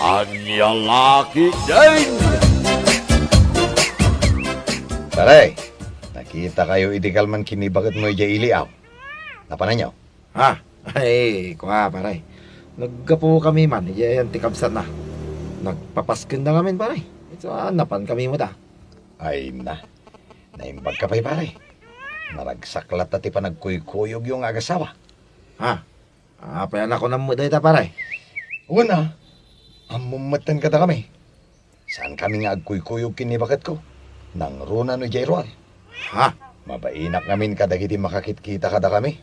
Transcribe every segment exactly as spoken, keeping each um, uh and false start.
Ania la ketdin? Pare, nakitakayo iti kalman ken ni baketmo idiay ili, aw? Napananyo? Ha? Ay, kua, pare. Naggapukami man idiay ayan ti kabsatna. Nagpapaskenda ngamin, pare. Isu a, napankami met a. Ay na. Naimbagka pay, pare. Naragsak latta ti panagkuykuyogyo nga agasawa. Ha? Apay a nakunam met dayta, pare? Wen a, ammom metten kadakami. Saankami nga agkuykuyog ken ni baketko. Nangruna no idiay ruar. Ha? Mabainak ngamin kadagiti makakitkita kadakami.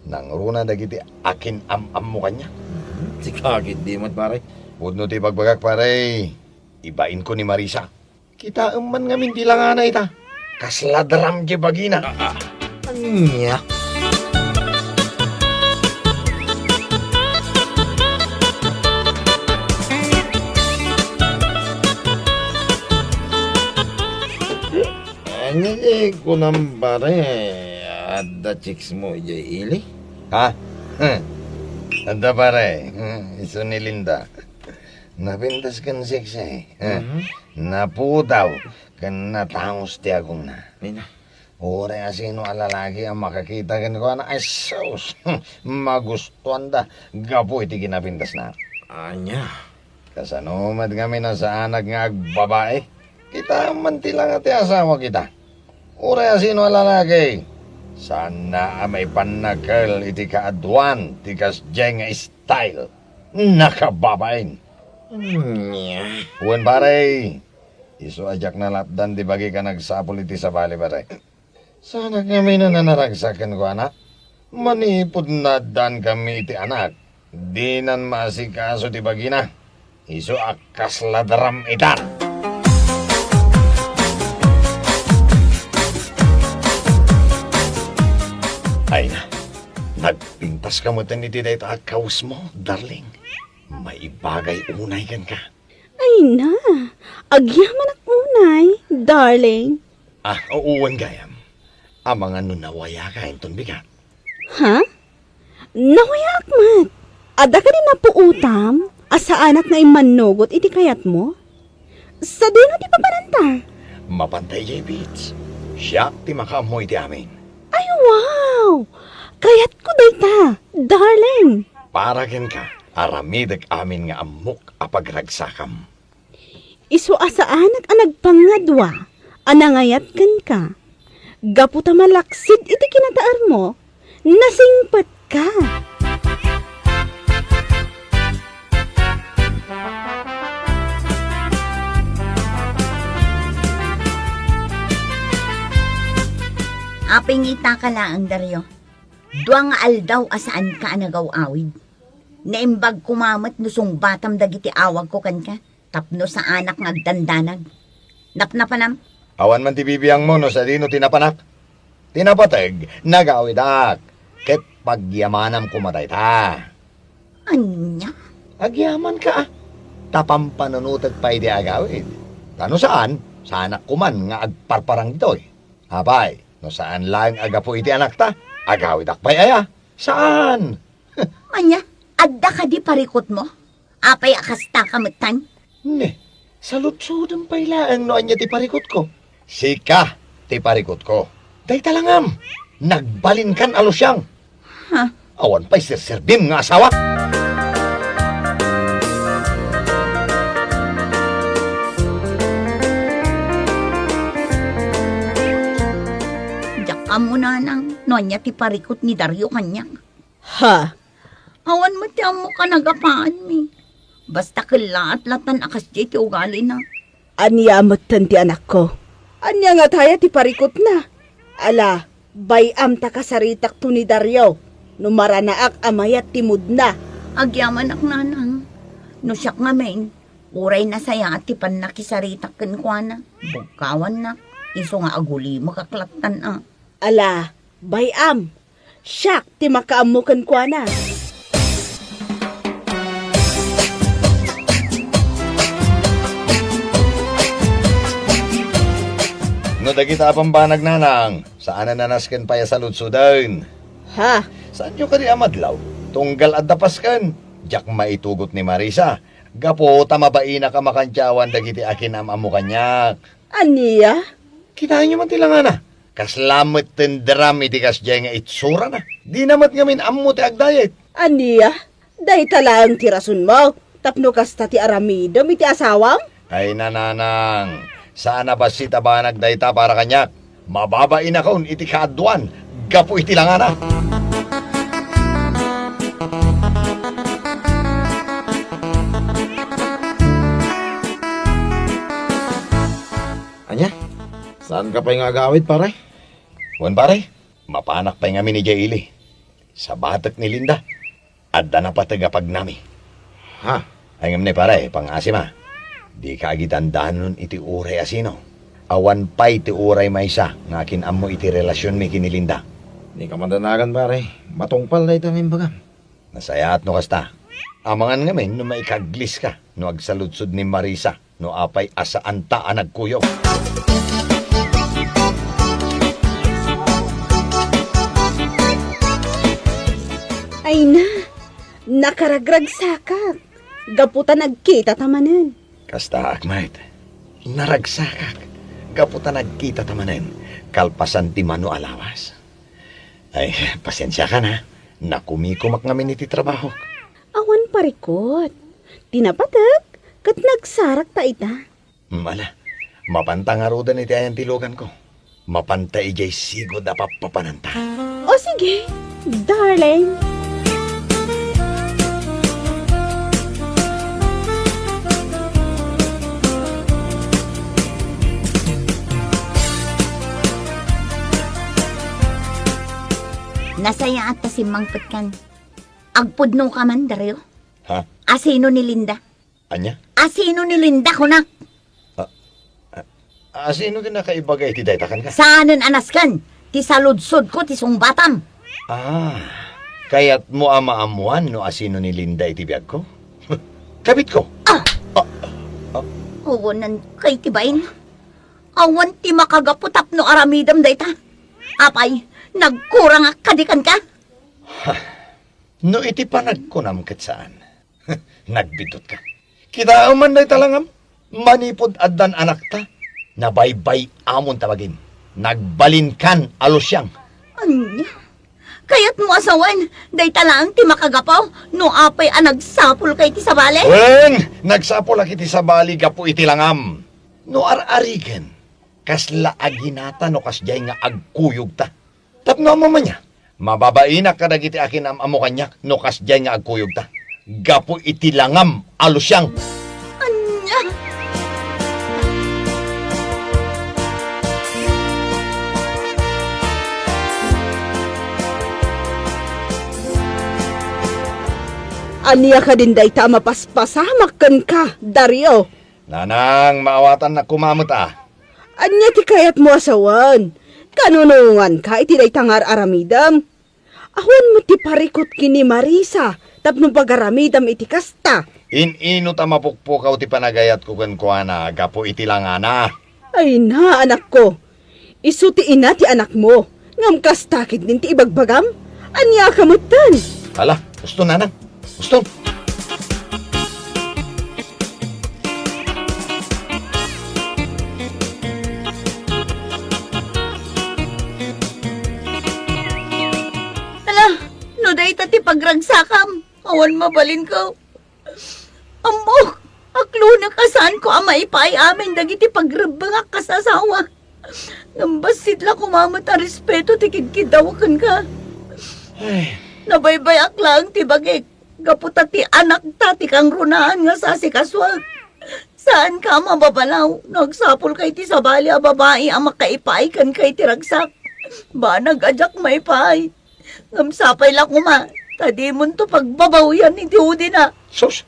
Nangruna dagiti akin-am-ammo kaniak. Mhm. Sika ketdi met, pare. Pudno ti ibagbagak, pare. Ibainko ni Marisa. Kitaem man ngamin ti langana ita. Kasla drum ti bagina. Ania? Ania ti kunam, pare? Adda chicks mo idiay ili? Ha? Adda, pare. Isu ni Linda. Napintas ken seksi. Mhm. Napudaw ken natangos ti agongna. Ay na. Uray a sino a lalaki a makakita kenkuana, ay sus! Magustuanda gapu iti kinapintasna. Ania? Kasano met ngamin a saanak nga agbabai? Kitaem man ti langa ti asawak ita. Uray a sino a lalaki, saanna a maipannakel iti kaaduan ti kasdiay nga style. Nakababain. Ania? Wen, pare, isu a diak nalapdan ti bagik a nagsapul iti sabali, pare. Saanak ngamin a nanaragsak kenkuana. Manipud naaddaankami iti anak, dinan maasikaso ti bagina. Isu a kasla drum ita. Ay na, nagpintaska metten iti dayta a kawesmo, darling. Maibagay unay kenka. Ay na, agyamanak unay, darling. Ah, wen gayam. Amangan no nawayaka inton bigat. Ha? Nawayaak met. Adda kadi napuotam a saanak nga immannugot iti kayatmo? Sadino ti papananta? Mapanta idiay beach. Siak ti makaammo iti amin. Ay, wow! Kayatko dayta, darling. Para kenka, aramidek amin nga ammok a pagragsakam. Isu a saanak a nagpangngadua a nangayat kenka. Gapu ta malaksid iti kinataermo, nasingpetka. Apay nga itaka laeng, Dario? Dua nga aldaw a saanka a nagaw-awid. Naimbag koma met no sungbatam dagiti awagko kenka tapno saanak nga agdandanag. Napnapanam? Awan man ti bibiangmo no sadino ti napanak. Ti napateg, nagawidak, ket pagyamanam koma dayta. Ania? Agyamanka, a. Ta pampanunotek pay ti agawid. Ta no saan, saanak koman nga agparparang ditoy. Apay, no saan laeng a gapu iti anakta, agawidak pay aya? Saan! Ania, adda kadi parikutmo? Apay a kastaka metten? Ne, saludsodem pay laeng no ania ti parikutko. Sika ti parikutko. Dayta la ngem, nagbalinkan a lusiang. Ha? Awan pay serserbim nga asawa. Diak ammo, nanang, no ania ti parikut ni Dario kaniak. Ha? Awan met ti ammok a nagapaanmi. Basta kellaat latan a kasdiay ti ugalina. Ania metten ti anakko? Ania ngarud aya ti parikutna? Ala, bay-am ta kasaritakto ni Dario no maranaak a mayat ti moodna. Agyamanak, nanang. No siak ngamin, uray nasayaat ti pannakisaritak kenkuana, bugkawannak, isu nga agulimekak lattan a. Ala, bay-am, siak ti makaammo kenkuana. No dagita a bambanag, nanang, saan a nasken pay a saludsoden. Ha? Saanyo kadi a madlaw? Tunggal adda Pasken. Diak maitugot ni Marisa, gapu ta mabainak a makantiawan dagiti akin-am-ammo kaniak. Ania? Kitaenyo man ti langana. Kasla met tenderam iti kasdiay nga itsurana. Dina met ngamin ammo ti agdayeg. Ania? Dayta laeng ti rasonmo tapno kasta ti aramidem iti asawam? Ay, nanang, saan a bassit a banag dayta para kaniak. Mababainakon iti kaaduan gapu iti langana. Ania? Saanka pay nga agawid, pare? Wen, pare, mapanak pay ngamin idiay ili. Sabatek ni Linda, adda napateg a pagnami. Ha? Ay, ngem ni pare, pangaasim a. Dika agidandanon iti uray a sino. Awan pay ti uray maysa nga akin-ammo iti relasionmi ken ni Linda. Dika madanagan, pare. Matungpal dayta nga imbagam. Nasayaat no kasta. Amangan ngamin no maikaglis ka no agsaludsod ni Marisa no apay a saanta a nagkuyog. Ay na, nakaragragsakak gapu ta nagkita ta manen. Kastaak met. Naragsakak gapu ta nagkita ta manen kalpasan ti mano a lawas. Ay, pasensiakan a. Nakumikumak ngamin iti trabahok. Awan parikut. Ti napateg, ket nagsarakta ita. Mm, ala, mapanta ngaruden iti ayan ti luganko. Mapanta idiay sigud a pappapananta. O sige, darling. Nasayaat ta simmangpetkan. Agpudno ka man, Dario? Ha? Asino ni Linda? Ania? Asino ni Linda, kunak? A, a, asino ti nakaibaga iti dayta kenka? Saanen a nasken ti saludsodko ti sungbatam. Ah, kayatmo a maammuan no asino ni Linda iti biagko? Kabitko. Ah! Ah, ah. Awanan kay ti bain. Awan ti makagapu tapno aramidem dayta. Apay, nagkurangak kadi kenka? Ha, no iti panagkunam ket saan. Nagbiddut ka. Kitaem man dayta langam. Manipud addan anakta, nabaybay-amon ta bagim. Nagbalinkan a lusiang. Ania? Kayatmo a sawen, dayta laeng ti makagapu no apay a nagsapulka iti sabali? Wen, nagsapulak iti sabali gapu iti langam. No ar-arigen, kasla aginata no kasdiay nga agkuyogta. Tapno ammom ania, mababainak kadagiti akin-am-ammo kaniak no kasdiay nga agkuyogta gapu iti langam a lusiang. Ania? Ania kadin dayta a mapaspasamak kenka, Dario? Nanang, maawatannak koma met a. Ania ti kayatmo a sawen? Kanunonganka iti dayta nga ar-aramidem? Awan met ti parikut ken ni Marisa tapno pagaramidam iti kasta. In-ino ta mapukpukaw ti panagayatko kenkuana gapu iti langana? Ay na, anakko. Isu ti ina ti anakmo, ngem kasta ketdin ti ibagbagam? Ania ka metten? Ala, uston, nanang. Uston. Ala, no dayta ti pagragsakam, awan mabalinko. Ammok, aklonek a saanko a maipaay amin dagiti pagrebbengak kas asawa. Ngem bassit la koma met a respeto ti kidkiddawek kenka. Ay. Nabaybayak laeng ti bagik, gapu ta ti anakta ti kangrunaan nga sasikasuak. Saanka a mababalaw no agsapulka iti sabali a babai a makaipaay kenka iti ragsak. Banag a diak maipaay. Ngem sapay la koma ta dimonto pagbabawian iti udina. Sus!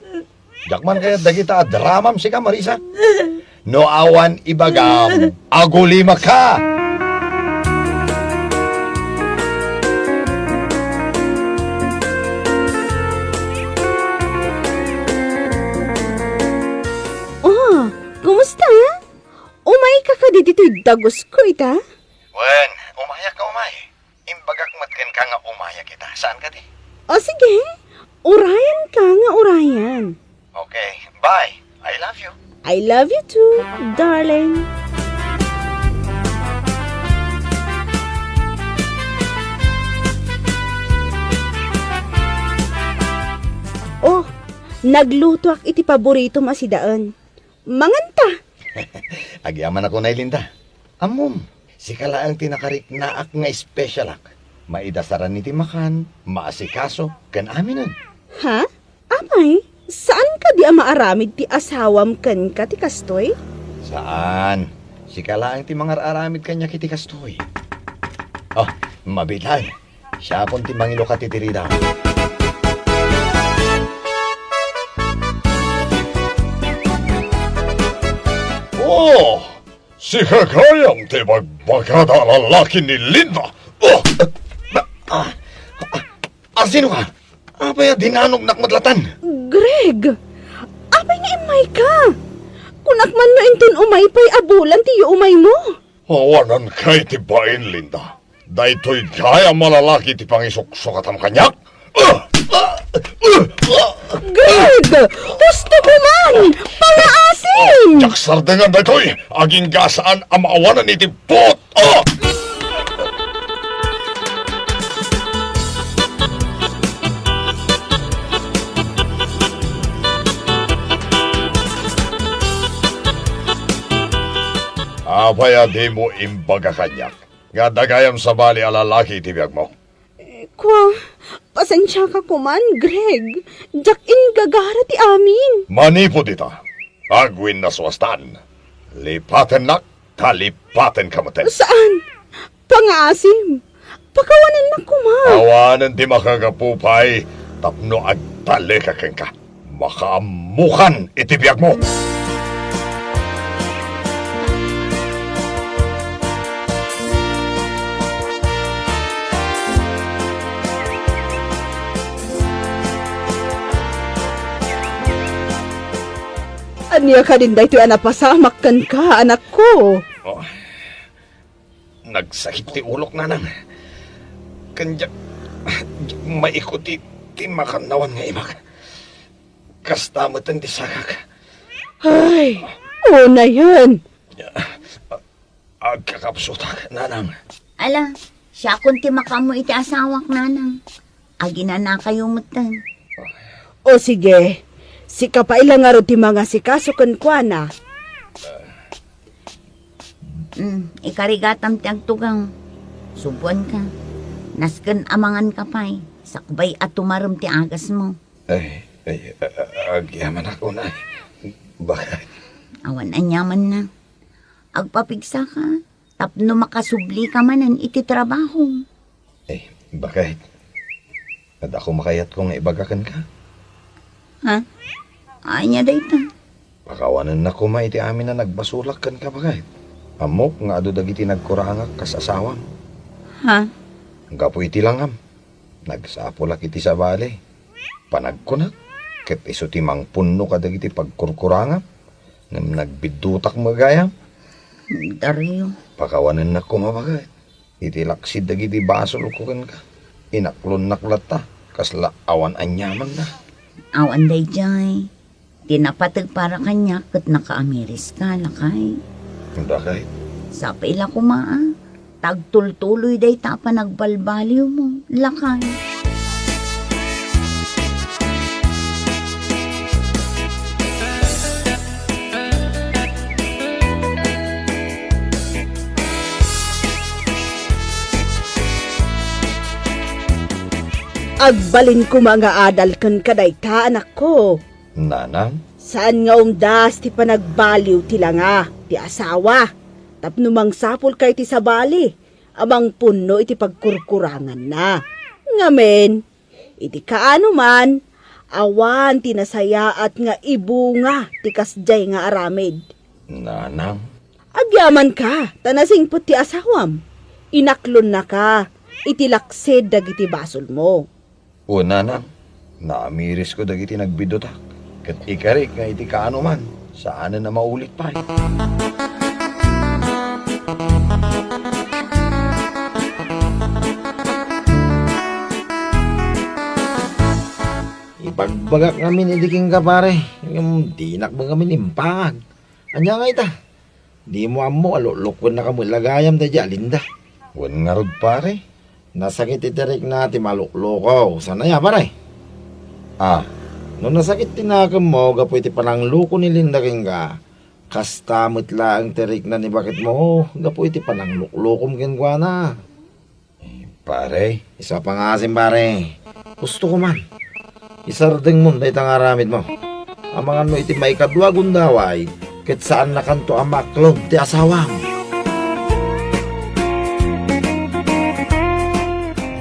Diak man kayat dagita a dramam sika, Marisa. No awan ibagam, agulimaka! Oh, kumusta? Umayka kadi ditoy dagusko ita? Wen, umayak nga umay. Imbagak met kenka nga umayak ita. Saan kadi? O sige, Urayan ka nga urayan. Okay, bye. I love you. I love you too, darling. Oh, naglutoak iti paboritom a sidaen. Manganta! Agyamanak unay, Linda. Ammom, sika laeng ti nakariknaak nga espesyalak. Maidasaran iti makan, maasikaso, ken aminen. Ha? Apay, saan kadi a maaramid ti asawam kenka ti kastoy? Saan. Sika laeng ti mangar-aramid kaniak iti kastoy. Oh, mabiit laeng. Siakon ti mangilukat iti ridaw. Oh! Sika gayam ti bagbagada a lalaki ni Linda! Oh! Ah, ah, ah, sino ka? Apay a dinanognak met latan? Greg! Apay nga immay ka? Kunak man no inton umay pay a bulan ti yuumay mo? Awanan kay ti bain, Linda. Daytoy gayam a lalaki ti pangisuksukatam kaniak? Ah! Ah! Ah! Ah! Greg! Husto ko man! Pangaasim! Diak sardengan daytoy! Agingga saan a maawanan iti puot! Ah! Apay a dimo imbaga kaniak nga adda gayam sabali a lalaki iti biagmo? Kua, pasensiaka koman, Greg. Diak inggagara ti amin. Manipud ita, agwinnasuastan. Lipatennak, ta lipatenka metten. Saan? Pangaasim. Pakawanennak koma. Awanen ti makagapu pay tapno agtaleka kenka. Makaammokan iti biagmo. Ania kadin daytoy a napasamak kenka, anakko? Oh. Nagsakit ti ulok, nanang. Ken diak, diak maikut ti, ti makannawan nga imak. Kasta metten ti sakak. Ay, unayen. Agkakapsutak, nanang. Ala, siakon ti makaammo iti asawak, nanang. Aginanakayo metten. O sige, sika pay la ngarud ti mangasikaso kenkuana. Mm, ikarigatam ti agtugaw. Suboanka. Nasken a manganka pay, sakbay a tumarem ti agasmo. Ay, ay, a-, a-, agyamanak unay. Bakit? Awan aniamanna. Agpapigsaka tapno makasublika manen iti trabaho. Eh, bakit? Adda koma kayatko nga ibaga kenka. Ha? Ania dayta? Pakawanennak koma iti amin a nagbasolak kenka, bakit? Ammok nga adu dagiti nagkurangak kas asawam. Ha? Gapu iti langam, nagsapulak iti sabali. Panagkunak, ket isu ti mangpunno kadagiti pagkurkurangam, ngem nagbiddutak met gayam. Dario. Pakawanennak koma, bakit? Iti laksid dagiti basolko kenka, inaklonnak latta, kasla awan aniamanna. Awan daydiay. Ti napateg para kaniak ket nakaamiriska, lakay. Dakay? Sapay la koma, a. Ta agtultuloy dayta a panagbalbaliwmo, lakay. Agbalin koma nga adal kenka dayta, anakko. Nanang? Saan nga umdas ti panagbaliw ti langa ti asawa tapno mangsapulka iti sabali a mangpunno iti pagkurkuranganna. Ngamin, iti kaanoman, awan ti nasayaat nga ibunga ti kasdiay nga aramid. Nanang? Agyamanka, ta nasingpet ti asawam. Inaklonnaka iti laksid dagiti basolmo. O nanang, naamirisko dagiti nagbiddutak, ket ikarik nga iti kaanoman, saanen a maulit pay. Bagbagak ngamin idi kenka, pare. Ngem dinak met ngamin impangag. Ania ngay ta? Dimo ammo a luklukennaka met la gayam daydiay a Linda. Wen ngarud, pare. Nasakit iti rikna ti maluklukaw. Saan aya, pare? Ah. No nasakit ti nakemmo gapu iti panangluko ni Linda kenka, kasta met laeng ti rikna ni baketmo gapu iti panangluklukom kenkuana. Eh, pare. Isu a pangasim, pare. Gusto ko man. Isardengmon dayta nga aramidmo. Amangan no iti maikadua a gundaway, ket saannakanto a maaklon ti asawam.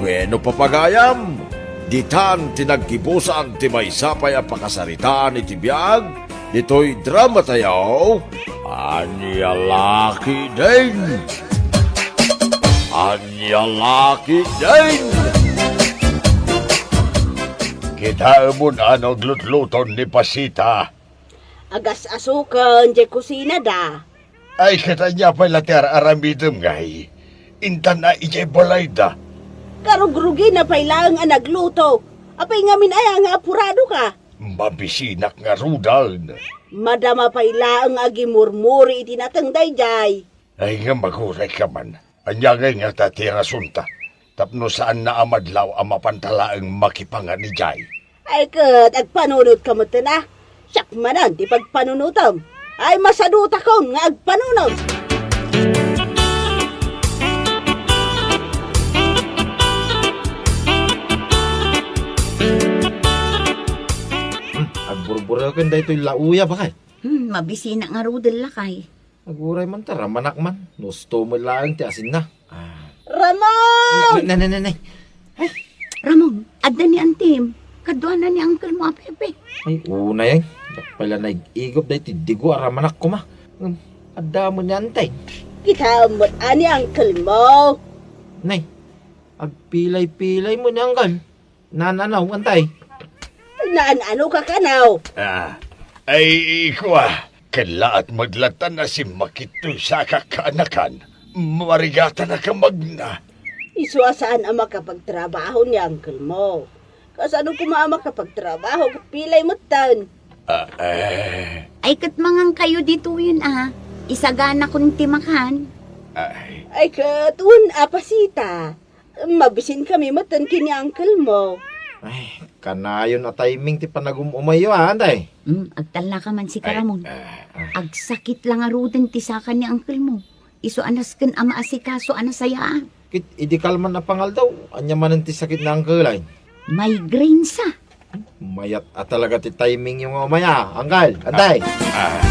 Wenno, papagayam, ditan ti naggibusan ti maysa pay a pakasaritaan iti biag ditoy dramatayo, Ania La Ketdin! Ania La Ketdin! Kitaemon a naglutluton ni Pasita. Agas-asuken diay kusinada. Ay, ket ania pay la ti ar-aramidem, ngay? Intan a idiay balayda. Karugrugina pay laeng a nagluto. Apay ngamin aya nga apuradoka? Mabisinak ngaruden. Madama pay laeng a agimurmuri iti nateng daydiay. Ay, ngem agurayka man. Ania ngay ngata ti rasonta? Tapno saanna a madlaw a mapanta laeng makipangan idiay? Ay ket, agpanunotka metten a. Siak manen ti pagpanunotem. Ay, masadutakon nga agpanunot. Hmm, agburbureken daytoy lauya, bakay. Hmm, mabisinak ngaruden, lakay. Aguray man ta, ramanak man. Nusto met laeng ti asinna. Ah. Ramon! Ne, ne, ne, ne, ne. Ay. Ramon, adda ni antim. Kaduana ni uncle mo a Pepe. Ay, unay ay. Dakpay la naig-igop daytoy digo a ramanak koma. Hmm, adda met ni antim. Kitaem met a ni uncle mo. Nay, agpilay-pilay met ni uncle. Naan-ano, antim? Naan-ano ka kano? Ah, ay, kua, kellaat met latta a simmakit toy saka kaanakan. Marigatana ka magna. Isu a saan a makapagtrabaho ni uncle mo. Kasano koma a makapagtrabaho ket pilay metten? Ah, eh. Ay, ket mangan kayo ditoyen a. Isaganakon ti makan. Ay. Ay, ket wen a Pasita. Mabisinkami metten ken ni uncle mo. Ay, kanayon a timing ti panagum-umayyo, a, antim? Mm, agtallaka man sika, Ramon. Ah, ah. Agsakit la ngaruden ti saka ni uncle mo. Isu a nasken a maasikaso a nasayaat. Ket idi kalman a pangaldaw, ania manen ti sakit ni uncle, ay? Migraine sa. Mayat a talaga ti timing yo nga umay, a, uncle, antim? Ah, ah.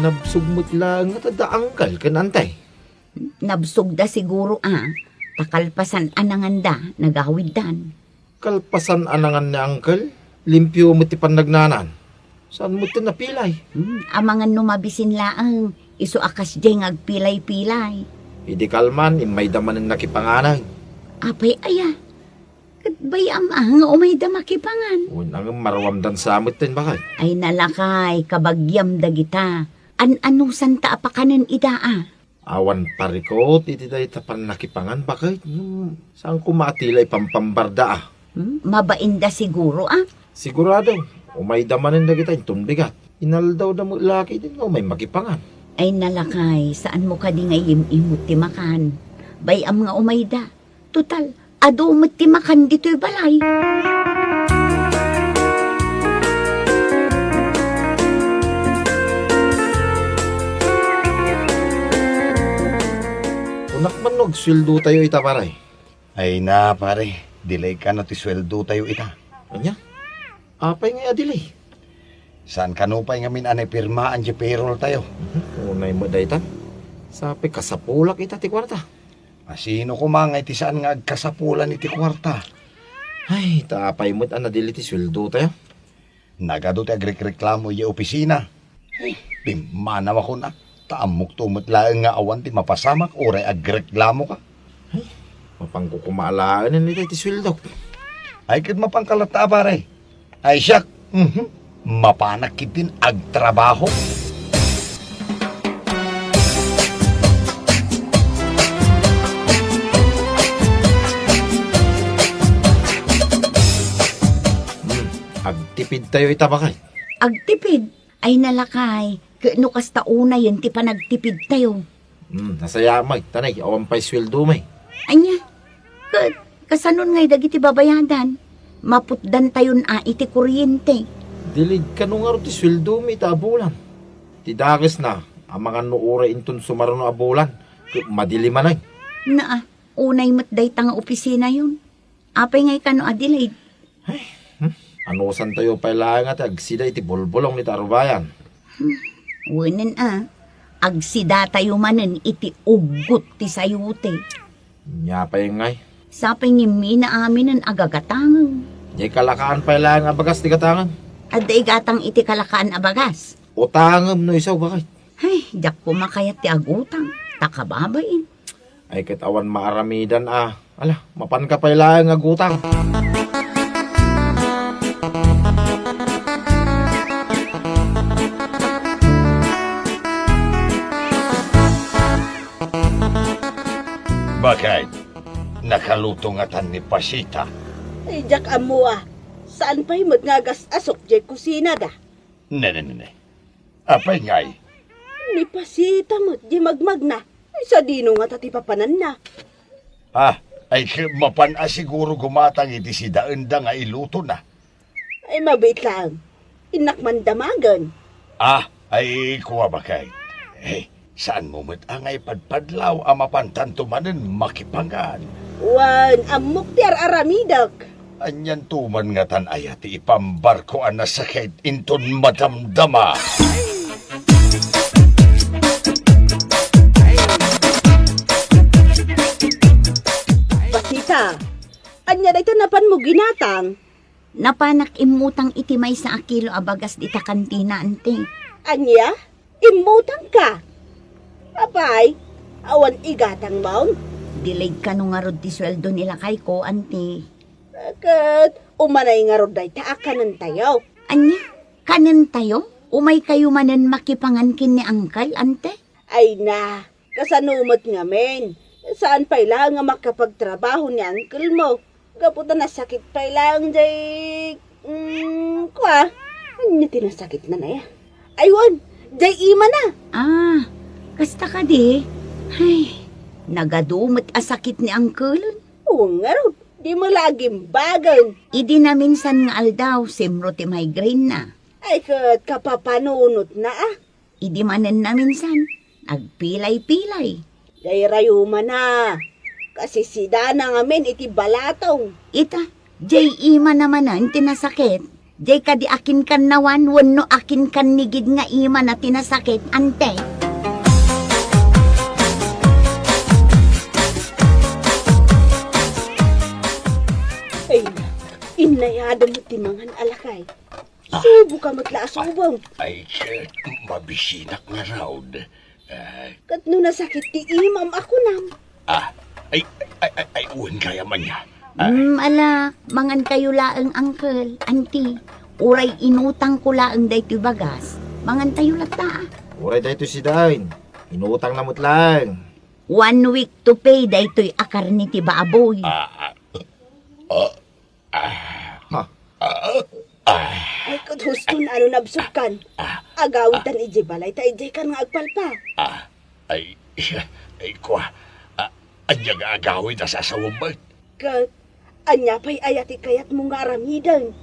Nabsog met laeng ngata da uncle ken antim? Nabsogda siguro a, ta kalpasan a nanganda, nagawiddan. Kalpasan a nangan ni uncle, limpio met ti pannagnaan. Saan met ti napilay? Hmm, amangan no mabisin laeng, isu a kasdiay nga agpilay-pilay. Idi kalman, immayda manen nakipanganen. Apay aya? Ket bay-am a nga umayda makipangan. Wen a ngem maruamdan sa met ten bakay. Ay nalakay, kabagiam dagita. An-anusanta a pakanen ida a. Awan parikut iti dayta pannakipangan, baket. Hmm, saan koma a ti la ipampambarda a? Hmm, mabainda siguro a? Sigurado, umayda manen dagita inton bigat. Inaldawda met la ketdin nga umay makipangan. Ay nalakay, saan mo kadi nga im-imut ti makan? Bay-am nga umayda. Total, adu met ti makan ditoy balay. Kunak man no agsueldotayo ita, pare. Ay na, pare. Delay kano ti sueldotayo ita. Ania? Apay ngay a delay? Saan kano pay ngamin a naipirmaan ti payroll tayo? Mhm. Unay met dayta. Sapay kasapulak ita ti kuarta. Asino koma ngay ti saan nga agkasapulan iti kuarta? Ay, ta apay met a na-delay ti sueldo tayo? Nagadu ti agrekreklamo idiay opisina. Ay, pimmanawakon a, ta ammokto met laeng nga awan ti mapasamak uray agreklamoka. Ay, mapanko koma alaenen iti sueldo. Ay, ket mapanka latta, pare. Ay, siak, mhm, mapanak ketdin agtrabaho. Agtipidtayo ita, baket. Agtipid? Ay, nalakay, ket no kasta unayen ti panagtipidtayo. Hmm, nasayaat met, ta nay, awan pay sueldomi. Ania? Ket, kasanon ngay dagiti babayadan? Maputdantayon a iti kuryente. Dilig, kano ngarud ti sueldomi ita a bulan? Ti dakesna, amangan no uray inton sumaruno a bulan, ket madi limanen. Naa, unay met dayta nga opisinayon. Apay ngay kano a dilig? Ay, hmm? Anusantayo pay laeng a ti agsida iti bulbulong iti arubayan. Hmm, wenen a, agsidatayo manen iti uggot ti sayote. Nia pay ngay? Sapay ngimmi naaminen a gagatangem. Diay kalakaan pay laeng a bagas ti gatangem. Adda igatang iti kalakaan a bagas? Utangem no isu, baket. Ay, diak koma kayat ti agutang, ta kababain. Ay, ket awan maaramidan a. Ala, mapanka pay laeng agutang. Baket, nakaluto ngatan ni Pasita? Ay, diak ammo a. Saan pay met nga agas-asok diay kusinada? Ne, ne, ne, ne. Apay ngay? Ni Pasita met diay magmagna. Ay, sadino ngata ti papananna? Ah, ay, ket mapan a siguro gumatang iti sidaenda nga ilutona. Ay, mabiit laeng. Innak man damagen. Ah, ay, kua, baket. Eh, saanmo met a nga ipadpadlaw a mapantanto manen makipangan? Wen, ammok ti ar-aramidek. Anianto man ngatan aya ti ipambarko a nasakit inton madamdama? Pasita, ania dayta napanmo ginatang? Napanak immutang iti maysa a kilo a bagas dita kantina, anti. Ania? Immutangka? Apay, awan igatangmon? Dilig kano ngarud ti sueldo ni lakayko, anti. Ket umanay ngarud dayta a kanentayo. Ania? Kanentayo? Umaykayo manen makipangan ken ni Angkel, anti? Ay na, kasano met ngamin? Saan pay laeng nga makapagtrabaho ni angkelmo? Gapu ta nasakit pay laeng jay, mm, kua, ania ti nasakitna aya? Ay, wen, jay imana. Ah, kasta kadi? Ay, nagadu met a sakit ni angkelen. Wen ngarud, dimo la agimbagen. Idi naminsan nga aldaw, simro ti migraine na. Ay, ket kapapanunotna a. Idi manen naminsan, agpilay-pilay. Dayrayo man a, kasisidana ngamin iti balatong. Ita, jay imana manen ti nasakit. Jay kadi akinkannawan wenno akinkanni gid nga imana ti nasakit, anti. Ay, innayadan met ti mangan a lakay. Ah. Suboka met la a subong. Ay, ket mabisinak ngarud. Ah. Ket no nasakit ti imam a kunam? Ah, ay, ay, ay, ay, wen gayam ania. Ah. Mm, ala, mangankayo laeng, uncle, auntie. Uray inutangko laeng daytoy bagas. Mangantayo latta, ah. Uray daytoy sidaen. Inutangna met laeng. One week to pay daytoy a karne ti baboy. Ah, ah, ah. Ah. Ha? Ah, ah. Ay, ket huston, ano nabsogkan? Ah, ah. Agawidtan idiay balay ta idiaykan nga agpalpa. Ah, ay, ay, kua. Ah, ania nga agawid a sasawem met? Ket, ania pay aya ti kayatmo nga aramiden?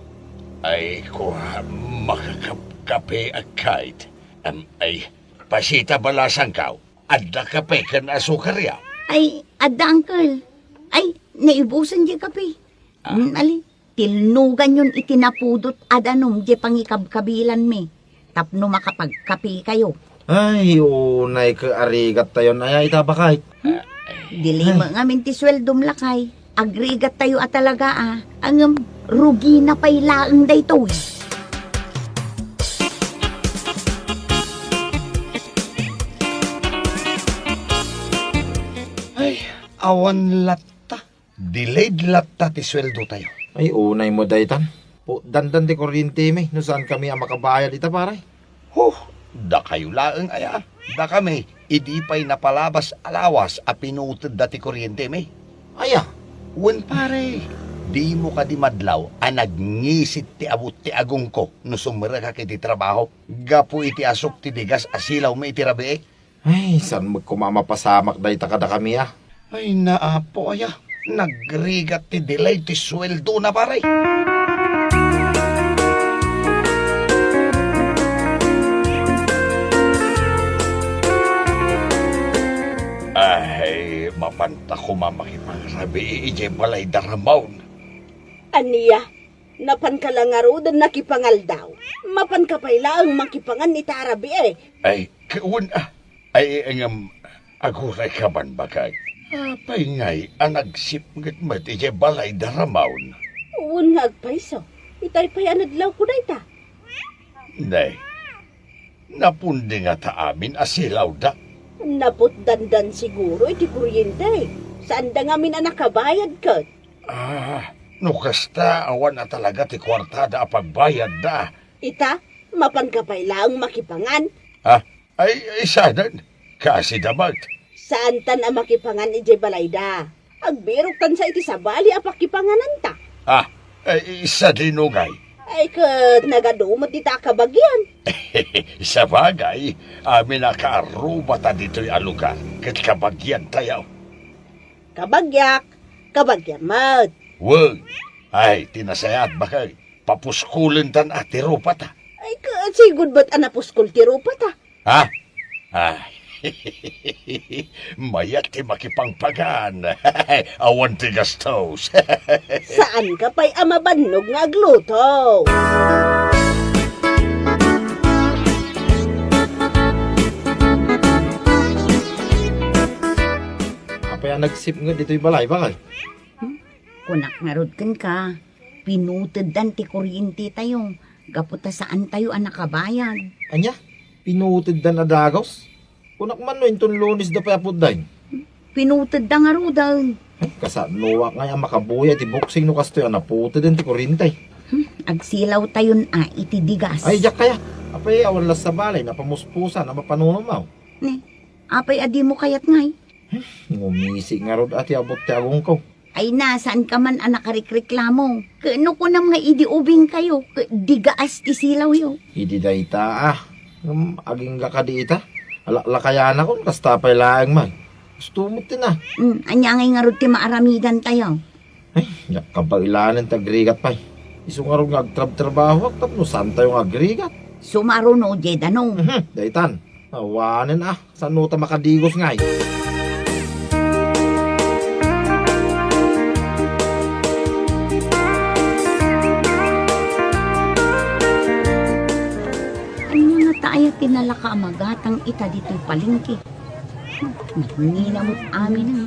Ay, kua, makakapkape ak, Kate. Am, ay, pasita balasangkaw. Adda kape ken asukar ya? Ay, adda, uncle. Ay, naibusen diay kape. Ah. Mm, ali, tilnuganyon iti napudot a danum diay pangikabkabilanmi tapno makapagkapekayo. Ay, unay ket arigattayon aya ita, baket. Ah, ay. Dili met ngamin ti sueldom, lakay. Agrigattayo a talaga, ah. Ngem, rugina pay laeng daytoy. Ay, awan latta. Delayed latta ti sueldotayo. Ay, unay met daytan. Putdandan ti kuryentemi no saankami a makabayad ita, pare. Huh, dakayo laeng aya. Dakami, idi pay napalabas a lawas a pinutedda ti kuryentemi. Aya? Wen, pare, Dimo kadi madlaw a nagngisit ti abut ti agongko no sumrekak iti trabaho gapu iti asuk ti digas a silawmi iti rabii? Ay, saan met koma a mapasamak dayta kadakami, a? Ay, naapo aya, nagrigat ti delay ti sueldona, pare. Ay, mapanta koma makipangrabii idiay balay da Ramon. Ania? Napanka la ngaruden nakipangaldaw? Mapanka pay laeng makipangan ita a rabii? Ay, wen a. Ay, ngem, agurayka man, baket. Apay ngay a nagsipnget met idiay balay da Ramon? Wen nga agpayso. Itay pay a nadlawko dayta. Nay, napundi ngata amin a silawda? Naputdandan siguro iti kuryente. Saanda ngamin a nakabayad ket. Ah, no kasta, awan a talaga ti kuartada a pagbayadda. Ita, mapanka pay laeng makipangan? Ah, ay, ay, saan? Kasida met. Saantan a makipangan idiay balayda. Agbiroktansa iti sabali a pakipangananta. Ah, ay, sadino ngay? Ay, ket nagadu met dita a kabagian. Sabagay, amin a kaarrubata ditoy a lugar, ket kabagiantayo. Kabagiak, kabagiam met. Wen, ay, ti nasayaat, baket, papuskulentan a ti rupata. Ay, ket sigud met a napuskol ti rupata. Ha? Ay, mayat ti makipangpangan. Awan ti gastos. Saanka pay a mabannog nga agluto. Apay a nagsipnget ditoy balay, baket? Hmm? Kunak ngarud kenka, pinuteddan ti kuryentetayo gapu ta saantayo a nakabayad. Ania? Pinuteddan a dagus? Kunak man no inton Lunes da pay a putdayn. Pinutedda ngaruden. Ay, kasanoak ngay a makabuya iti buksing no kastoy a naputeden ti kuryente. Hmm, agsilawtayon a iti digas. Ay, diak kayat. Apay, awan la sabali, napamuspusan a mapanunotmo. Ne, apay a dimo kayat ngay? Ngumisi ngarud a ti abut ti agongko. Ay na, saanka man a nakarikreklamo. Ket no kunam nga idi ubingkayo, ket digaas ti silawyo. Idi dayta, a. Ngem agingga kadi ita? Alaklakayanakon, kasta pay laeng man. Gusto met ti na. Hmm, ania ngay ngarud ti maaramidantayo? Ay, diak kabaelan ti agrigat pay. Isu ngarud nga agtrabtrabahoak tapno saantayo nga agrigat. Sumaruno, diay danum. Mhm, daytan. Awanen a, saan no ta makadigos ngay? Ania ngata aya ti nalaka a magatang ita ditoy palengke? Nagngina met aminen.